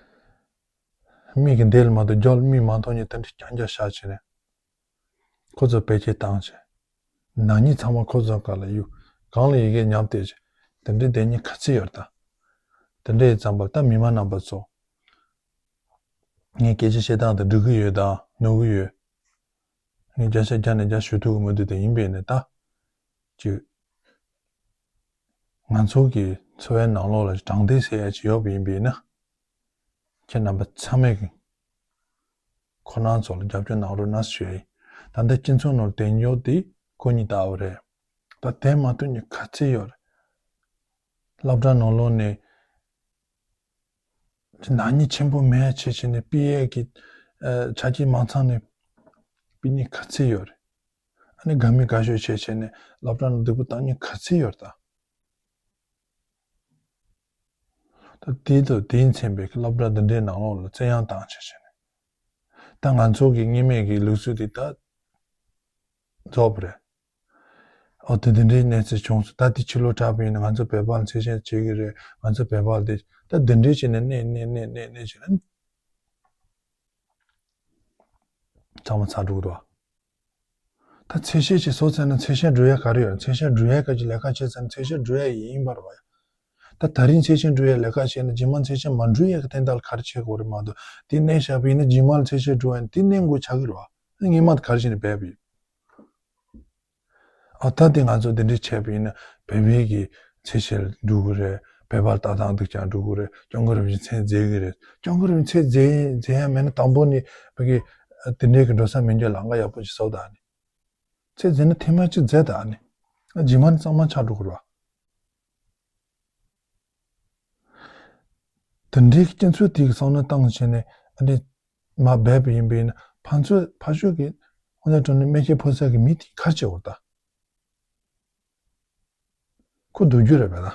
མིག་གི་འདི་ལ་མ་གཏོགས་རྒྱབ་ལ་མིག་མ་མཐོང་མཁན་དེ་འདྲ་རྐྱང་རྐྱང་བཞག་བྱས་ནས་ཁོ་ཚོ་བེད་སྤྱོད་བཏང་བྱས། ནག་ཉེས་ཚང་མ་ཁོ་ཚོ་ག་ལ་གཡུག་གང་ལ་ཡི་གེ་ཉམས་བལྟས་བྱས། དེ་འདྲའི་བདེན་གཉིས་ག་ཚོད་ཡོད་ད། དེ་འདྲ་ཡིན་ཙམ་པ་ད་མི་མང་རྣམ་པ་ཚོ། ངས་སྐད་ཆ་བཤད་སྟངས་དེ་འགྲིག་གི་ཡོད་དམ་ནོར་གི་ཡོད། ངས་བརྒྱ་ཆ་བརྒྱ་ནས་བརྒྱ་ཞུ་ཐུབ་ཀྱི་མི་འདུག་དེ་ཡིན་པས་ནས་ད། ཅིག་ང་ཚོ་གི་འཚོ་བའི་ནང་ལོགས་ལ་དྲང་བདེན་ཟེར་ཡ་ཅིག་ཡོད་པ་ཡིན་པས་ན། ཁྱེད་རྣམ་པ་ཚང་མས་ཀྱི་ཁོ་རང་ཚོ་ལ་རྒྱབ་སྐྱོར་གནང་རོགས་གནང་ཞུ་ཡ་ཡིན། ད་ལྟ་སྤྱི་ཚོགས་ནང་བསྟན་ཡོད་དེ་ཁོ་གཉིས་ལྟ་བུ་རེད། ད་དེ་མ་གཏོགས་ནི་ག་ཚད་ཡོད་རེད། སློབ་གྲྭ་ནང་ལོགས་ནས་ནག་ཉེས་ཆེན་པོ་མེད་ཆེ་ཆེ་ནས་པི་ཨེ་གི་ཆ་རྐྱེན་མང་ཚང་ནས་པི་ནི་ག་ཚད་ཡོད་རེད། ཨ་ནི་དགའ་མི་དགའ་ཤོས་བྱས་བྱས་ནས་སློབ་གྲྭ་ནང་སྡུག་པོ་བཏང་མཁན་ག་ཚད་ཡོད་རེད་ད། ད་དེ་དང་དེས་མཚོན་པའི་སློབ་གྲྭ་འདི་འདྲའི་ནང་ལོགས་ལ་བཙན་གཡེམ་བཏང་བྱས་བྱས་ནས། ད་ང་ཚོ་གི་སྔོན་མའི་གི་ལུགས་སྲོལ་དེ་ད་རྫོགས་པ་རེད། ཨོ་དེ་འདི་འདྲའི་གནས་ཚུལ་བྱུང་སོང་། ད་དེ་ཕྱི་ལོགས་དྲག་པ་ཡིན་ན་ང་ཚོ་བོད་པ་ལ་ཚད་ཆེན་བྱེད་ཀྱི་རེད། ང་ཚོ་བོད་པ་ལ་དེ་ད་འདི་འདྲའི་བྱས་ནས་གནས་གནས་གནས་གནས་གནས་བྱས་ནས་ཚང་མ་ཚར་འགྲོ་གི་འདུག་བ། ད་ཚད་ཆེན་ཅིག་བཟོ་ཚར་ན་ཚད་ཆེན་འགྲུབ་ཡ་ག་རེ་ཡོད། ཚད་ཆེན་འགྲུབ་ཡ་ག་ཅིག་ལས་ཀ་བྱས་ཚར་ན་ཚད་ཆེན་འགྲུབ་ཡ་ཡིན་པ་རེད་བ། ད་ད་རིང་ཚད་ཆེན་འགྲུབ་ཡ་ལས་ཀ་བྱས་ན་རྗེས་མ་ཚད་ཆེན་མ་འགྲུབ་ཡ་གི་དོན་དག་ལ་ག་རེ་བྱེད་དགོས་རེད་མ་གཏོགས། དེ་གནས་བཞག་པ་ཡིན་ན་རྗེས་མ་ལ་ཚད་ཆེན་འགྲུབ་ཡ་ནི་དེ་གནས་དགོས་ཆགས་ཀྱི་རེད་བ། སྔོན་མ་དེ་ག་རེ་བྱས་ནས་བསྡད་པ་ཡིན། ཨ་ད་དེ་ང་ཚོ་དེ་འདྲ་བྱས་པ་ཡིན་ན་བོད་པའི་གི་ཚད་ཆེན་འགྲུབ་གི་རེད། བོད་པ་ལ་ལྟ་སྟངས་སྡུག་ཅག་འགྲུབ་གི་རེད། སྐྱབས་མགོན་རིན་པོ་ཆེ་མཚན་མཛད་གི་རེད། སྐྱབས་མགོན་རིན་པོ་ཆེ་མཚན་མཛད་ཡ་མེད་ན་དང་པོ་ནས་བོད་ཀྱི་དེ་འདྲའི་གི་འགྲོ་ས་མི་འགྱུར། ལམ་ཁ་ཡག་པོ་ཞིག་བཟོ་ད་ནི། ཚད་མཛད་ན་ཐེངས་མ་གཅིག་མཛད་ད་ནི། རྗེས་མ་ནི་གཙང་མ་ཆགས་འགྲོ་གི་རེད་བ། དེ་འདྲའི་སྐྱེ་ཚུལ་དེ་གི་བསམ་བློ་བཏང་བྱས་ནས་ཨ་ནི་མར་སྦས་པ་ཡིན་པ་ཡིན་ན། ཕན་ཚུན་ཕར་ཕྱོགས་ཀྱི་དངོས་གནས་དྲང་གནས་སྨན་ཞབས་ཕོ་ས་གི་མི་དེ་ག་རེ་བྱེད་འོ་ད། ཁོ་སྡུག་རྒྱུ་རེད་པས་ད།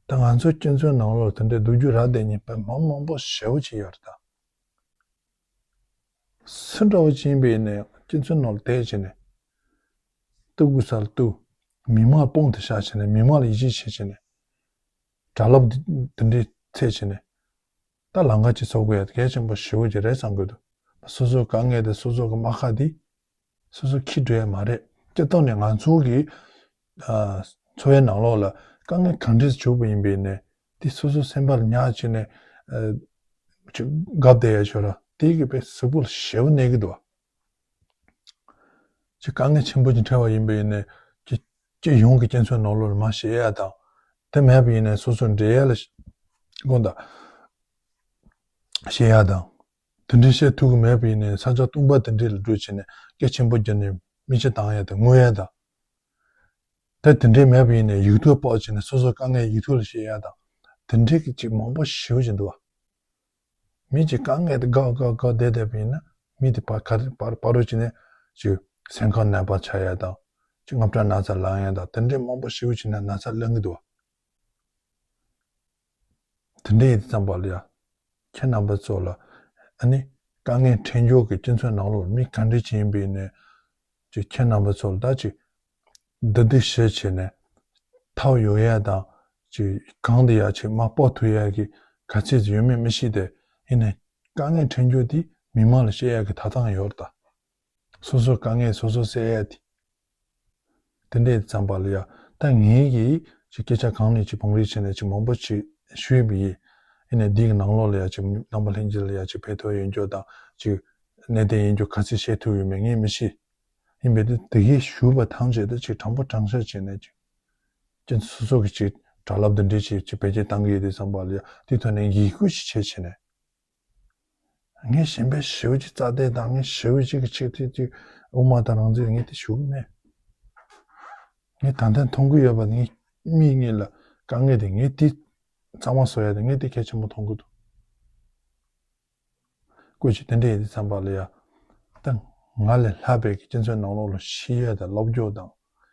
ད་ང་ཚོ་སྐྱེ་ཚུལ་ནང་ལོགས་དེ་འདྲའི་སྡུག་རྒྱུ་ར་བསྡད་མཁན་དཔེ་མང་མང་པོ་ཞེ་པོ་ཅིག་ཡོད་རེད་ད། སུ་འདྲ་བོ་ཅིག་ཡིན་པ་ཡིན་ནའི་སྐྱེ་ཚུལ་ནང་ལ་བསྡད་བྱས་ནས། གཏུག་དགོས་ས་ལ་གཏུག་མི་མང་དཔུང་དུ་བཞག་བྱས་ནས། མི་མང་ལ་ཡིད་ཆེས་བྱེད་བྱས་ནས། གྲྭ་རླབས་འདི་འདི་འདྲའི་ཚད་བྱས་ནས། ད་ལམ་ཁ་ཅིག་བཟོ་དགོས་ཡ་གལ་ཆེན་པོ་ཞེ་པོ་ཅིག་རེད་བསམ་གྱི་འདུག་སོ་སོའི་དཀའ་ངལ་དེ། སོ་སོ་གི་རྨ་ཁ་འདི་སོ་སོ་འཁྱེར་འགྲོ་ཡ་མ་རེད། སྤྱིར་བཏང་ནས་ང་ཚོ་གི་ཨ་འཚོ་བའི་ནང་ལོགས་ལ་དཀའ་ངལ་གང་འདྲས་བྱུང་བ་ཡིན་པ་ཡིན་ནའི། དེ་སོ་སོ་སེམས་པ་ལ་ཉར་བྱས་ནས་ཨ་ཅིག་སྒབ་བསྡད་ཡ་ཅིག་ཡོད་ར། དེ་གིས་དཔེ་གཟུགས་པོ་ལ་ཞེ་པོ་གནོད་ཀྱི་འདུག་ཅིག་དཀའ་ངལ་ཆེན་པོ་ཅིག་འཕྲད་པ་ཡིན་པ་ཡིན་ནའི། ཅིག་སྤྱི་ཡོངས་ཀྱི་སྤྱི་ཚོགས་ནང་ལོགས་ལ་མར་བཤད་ཡ་དང་། དེ་མེད་པ་ཡིན་ནའི་སོ་སོ་འབྲེལ་ཡ་ལ་དགོངས་དག་བཤད་ཡ་དང་། དེ་འདྲའི་བཤད་ཐུབ་ཀྱི་མེད་པ་ཡིན་ནའི་ས་ཆ་སྟོང་པ་དེ་འདྲའི་ལ་འགྲོ་བྱས་ནས་སྐད་ཆེན་པོ་བརྒྱབ་ནས་མིག་ཆུ་བཏང་ཡ་དང་ངུ་ཡ་དང་། ད་དེ་འདྲའི་མེད་པ་ཡིན་ནའི་ཡིག་ཐོག་ཕོག་བྱས་ནས་སོ་སོའི་དཀའ་ངལ་ཡིག་ཐོག་ལ་བཤད་ཡ་དང་། དེ་འདྲའི་གི་ཅིག་མང་པོ་ཞེ་པོ་ཅིག་འདུག་བ། མི་གཅིག་དཀའ་ངལ་དེ་དགའ་དགའ་དགའ་བསྡད་བསྡད་པ་ཡིན་ན། མི་དེ་ཕར་ག་རེ་ཕར་ཕར་རོ་བྱས་ནས་ཅིག་སེམས་ཁམས་ནད་པ་ཆགས་ཡ་དང་། ཅིག་དངངས་སྐྲག་ན་ཚ་ལངས་ཡ་དང་། དེ་འདྲའི་མང་པོ་ཞེ་པོ་ཅིག་ན་ན་ཚ་ལངས་ཀྱི་འདུག་བ། དེ་འདྲ་ཡིན་དུས་ཙམ་པ་ལ་ཡ། ཁྱེད་རྣམ་པ་ཚོ་ལ་ཨ་ནི་དཀའ་ངལ་འཕྲད་མགྱོགས་ཀྱི་སྤྱི་ཚོགས་ནང་ལོགས་མི་ག་འདྲ་ཅིག་ཡིན་པ་ཡིན་ནའི། ཅིག་ཁྱེད་རྣམ་པ་ཚོ་ལ་ད་ཅིག་བདུད་སྡིག་ཞི་བྱས་ནས་ཐར་ཡོང་ཡ་དང་། ཅིག་གང་དུ་ཡ་ཅིག་མར་སྤོ་ཐུབ་ཡ་གི་ག་ཚད་ཅིག་ཡོད་མེད་མི་ཤེས་ཏེ། ཡིན་ནའི་དཀའ་ངལ་འཕྲད་མགྱོགས་དེ་མི་མང་ལ་བཤད་ཡ་གི་ཐོབ་ཐང་ཡོད་རེད་ད། སོ་སོའི་དཀའ་ངལ་སོ་སོས་སེལ་ཡ་དེ། དེ་འདྲའི་ཙམ་པ་ལ་ཡ། ད་ངེད་ཀྱིས་ཅིག་སྐད་ཆ་གང་ནས་ཅིག་བང་རིམ་བྱས་ནས་ཅིག་མང་པོ་ཅིག་ཞུས་པ་ཡིན། ཡིན་ནའི་འདི་གི་ནང་ལོགས་ལ་ཡ་ཅིག་རྣམ་པ་ལྷན་རྒྱས་ལ་ཡ་ཅིག་ཕན་ཐོགས་ཡོད་རྒྱུ་དང་། ཅིག་གནད་དོན་ཡིན་རྒྱུ་ག་ཚོད་བཤད་ཐུབ་ཡོད་མེད་ངས་མི་ཤེས། ཡིན་པས་དེ་དེ་གའི་ཞུས་པ་ཐམས་ཅད་དེ་ཅིག་དྲང་པོ་དྲང་བཞག་བྱས་ནས་ཅིག་ཅིག་སོ་སོ་གི་ཅིག་གྲྭ་རླབས་འདི་འདྲའི་ཅིག་ཅིག་བེད་སྤྱོད་བཏང་གི་ཡོད་དུས་ཙམ་པ་ལ་ཡ། དེའི་ཐོག་ནས་ཡིད་སྐུལ་ཞིག་བྱས་བྱས་ནས། ངས་གཞན་པའི་ཞེ་པོ་ཅིག་རྩ་དེ་དང་། ངས་ཞེ་པོ་ཅིག་གི་ཆེད་དུ་ཅིག་དབུ་མ་དང་རང་བཙན་ངས་དེ་ཞུ་གི་མེད། ངས་ད་ལྟ་མཐོང་གི་ཡོད་པ་ངས་མིག་གཉིས་ལ་དཀའ་ངལ་དེ། ངས་དེ་གཙང་མ་བཟོ་ཡ་དེ་ངས་དེ་གལ་ཆེན་པོ་མཐོང་གི་འདུག་སྐུ་མཁྱེན། དེ་འདྲ་ཡིན་དུས་ཙམ་པ་ལ་ཡ། ད་ང་ལས་ལྷག་པའི་གི་སྤྱི་ཚོགས་ནང་ལོགས་ལ་ཤེས་ཡ་དང་སློབ་སྦྱོང་དང་།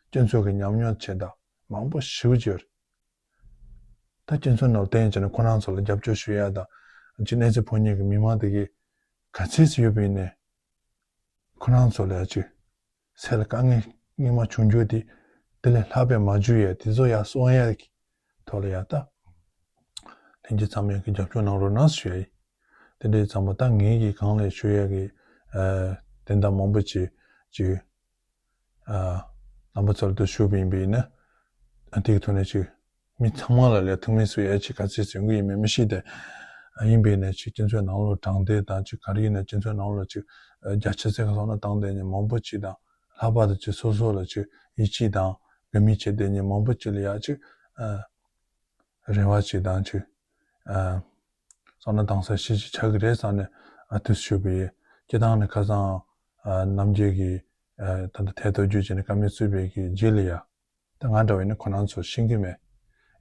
སྤྱི་ཚོགས་ཀྱི་ཉམས་མྱོང་ཆེ་དང་མང་པོ་ཞེ་པོ་ཅིག་ཡོད་རེད། ད་སྤྱི་ཚོགས་ནང་བསྟན་བྱས་ནས་ཁོ་རང་ཚོ་ལ་རྒྱབ་སྐྱོར་ཞུ་ཡ་དང་། ཅིག་གནས་ཚུལ་ཕོག་མཁན་གྱི་མི་མང་དེ་གས་ག་ཚད་ཅིག་ཡོད་པ་ཡིན་ནའི། ཁོ་རང་ཚོ་ལ་ཡ་ཅིག་སེམས་ལ་དཀའ་ངལ་སྔོན་མ་བྱུང་རྒྱུ་དེ། དེ་ལས་ལྷག་པའི་མ་བྱུང་ཡ་དེ་ཚོ་ཡར་སོང་ཡ་གི་ཐོག་ལ་ཡ། ད་ལྷན་རྒྱས་ཚང་མས་ཀྱི་རྒྱབ་སྐྱོར་གནང་རོགས་གནང་ཞུ་ཡ་ཡིན། དེ་འདྲའི་ཙམ་པ། ད་ངེད་ཀྱིས་གང་ལས་ཞུ་ཡ་གི་ཨ་དོན་དག་མང་པོ་ཅིག་ཅིག་ཨ་རྣམ་པ་ཚོར་དུ་ཞུས་པ་ཡིན་པ་ཡིན་ན། ཨ་དེ་གི་ཐོག་ནས་ཅིག་མི་ཚང་མ་ལ་ལས་ཐུགས་སྨོན་གསོ་ཡ་ཅིག་ག་ཚོད་ཡོང་གི་ཡིན་མིན་མི་ཤེས་ཏེ། ཨ་ཡིན་པ་ཡིན་ན་ཅིག་སྤྱི་ཚོགས་ནང་ལོགས་དྲང་བདེན་དང་། ཅིག་ག་རེ་ཡིན་ན་སྤྱི་ཚོགས་ནང་ལོགས་ཅིག་ཨ་རྒྱ་ཆེ་ཚད་ཀྱི་བསམ་བློ་བཏང་བསྡད་མཁན་མང་པོ་ཅིག་དང་། ལྷག་པར་དུ་ཅིག་སོ་སོ་ལ་ཅིག་ཡིད་ཆེས་དང་དགའ་མོས་བྱེད་བསྡད་མཁན་མང་པོ་ཅིག་ལ་ཡ་ཅིག་ཨ་རེ་བ་ཅིག་དང་། ཅིག་ཨ་བསམ་བློ་བཏང་ས་ཞིག་ཅིག་ཆགས་ཀྱི་རེད་བསམ་ནས། ཨ་དུས་ཞུ་བའི་སྤྱི་བཏང་ནས་ཁ་སང་ཨ་རྣམ་རྒྱལ་གྱིས་ཨ་ད་ལྟ་ཐད་གཏོང་རྒྱུ་བྱས་ནས་བཀའ་མོལ་གསུངས་པའི་གི་རྗེས་ལ་ཡ། ད་ང་འདྲ་བ་ཡིན་ན་ཁོ་རང་ཚོ་ཤེས་ཀྱི་མེད།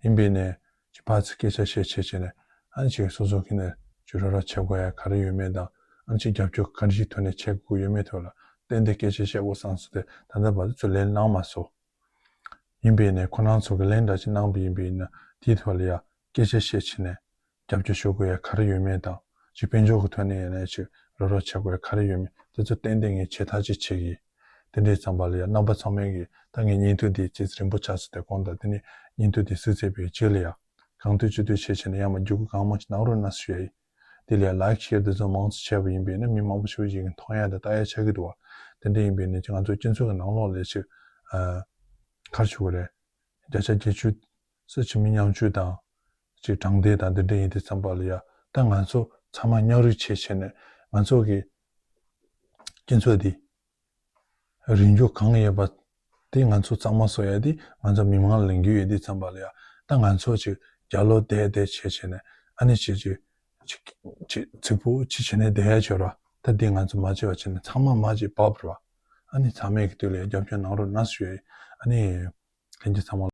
ཡིན་པས་ནས་ཅིག་ཕར་ཚུར་སྐད་ཆ་བཤད་བྱས་བྱས་ནས། ཨ་ནི་ཅིག་སོ་སོ་གི་ནས་ཅིག་རོགས་རམ་བྱེད་དགོས་ཡ་ག་རེ་ཡོད་མེད་དང་། ཨ་ནི་ཅིག་རྒྱབ་སྐྱོར་ག་རེ་ཞིག་ཐོག་ནས་བྱེད་དགོས་ཡོད་མེད་ཐོག་ལ། ཏན་ཏན་སྐད་ཆ་བཤད་དགོས་བསམ་སོང་སྟེ་ད་ལྟ་བར་དུ་ཚུར་ལན་གནང་མ་སོང་། ཡིན་པས་ནས་ཁོ་རང་ཚོ་གི་ལན་འདྲ་ཅིག་གནང་པ་ཡིན་པས་ན་དེའི་ཐོག་ལ་ཡ་སྐད་ཆ་བཤད་བྱས་ནས་རྒྱབ་སྐྱོར་ཞུ་དགོས་ཡ་ག་རེ་ཡོད་མེད་དང་ཅིག་དཔལ་འབྱོར་གི་ཐོག་ནས་ཡིན་ནའི་ཅིག་རོགས་རོགས་བྱེད་དགོས་ཡ་ག་རེ་ཡོད་མེད་དེ་ཚོ་ཏན་ཏན་ངས་བྱེད་ཐག་ཅིག་བྱེད་ཀྱི། དེ་འདྲའི་ཙམ་པ་ལ་ཡ་རྣམ་པ་ཚང་མས་ཀྱི་ད་ངས་བརྙན་ཐུང་འདི་ཅིག་རིང་པོ་ཆགས་སོང་སྟེ་དགོངས་དག་དེ་ནས་བརྙན་ཐུང་འདི་གཟིགས་ཚར་བའི་རྗེས་ལ་ཡ་གང་ཐུབ་ཅི་ཐུབ་བྱས་བྱས་ནས་ཡང་མ་བརྒྱུད་སྐུལ་གང་མང་ཞིག་གནང་རོགས་གནང་ཞུ་ཡ་ཡིན། དེ་ལ་ཡ་ལའིཀ་ཤེར་དེ་ཚོ་མང་ཙམ་བྱས་པ་ཡིན་པས་ན་མི་མང་པོ་ཞིག་ཅིག་གིས་མཐོང་ཡ་དང་ལྟ་ཡ་ཆགས་ཀྱི་འདུག་བ། དེ་འདྲ་ཡིན་པས་ནས་ཅིག་ང་ཚོ་སྤྱི་ཚོགས་ཀྱི་ནང་ལོགས་ལ་ཅིག་ཨ། ག་རེ་ཞུ་དགོས་རེད། བརྒྱ་ཆ་བརྒྱད་ཅུ་ས་ཕྱི་མི་ཉམ་ཆུང་དང་ཅིག་དྲང་བདེན་དང་འདི་འདྲ་ཡིན་དུས་ཙམ་པ་ལ་ཡ་ད་ང་ཚོ་ཚང་མ་མཉམ་རུབ་བྱས་བྱས་ནས་ང་ཚོ་གི་སྤྱི་ཚོགས་འདི་རིང་རྒྱུ་གང་ཡོད་པ་དེ་ང་ཚོ་གཙང་མ་བཟོ་ཡ་དེ་ང་ཚོ་མི་མང་ལ་ལེན་རྒྱུ་ཡོད་དུས་ཙམ་པ་ལ་ཡ་ད་ང་ཚོ་ཅིག་རྒྱབ་ལོགས་བསྡད་བསྡད་བྱས་བྱས་ནས་ཨ་ནི་ཅིག་ཅིག་ཅིག་ཅིག་ཚིག་པོ་ཅིག་བྱས་ནས་བསྡད་ཡ་བྱོས་ར། ད་འདི་ང་ཚོ་མ་བྱས་པ་བྱས་ནས་ཚང་མ་མ་ཅིག་བབས་ར། ཨ་ནི་ཚང་མས་ཀྱི་དུས་ལ་ཡ་རྒྱབ་སྐྱོར་གནང་རོགས་གནང་ཞུ་ཡ་ཨ་ནི་ལྷན་རྒྱས་ཚང་མ།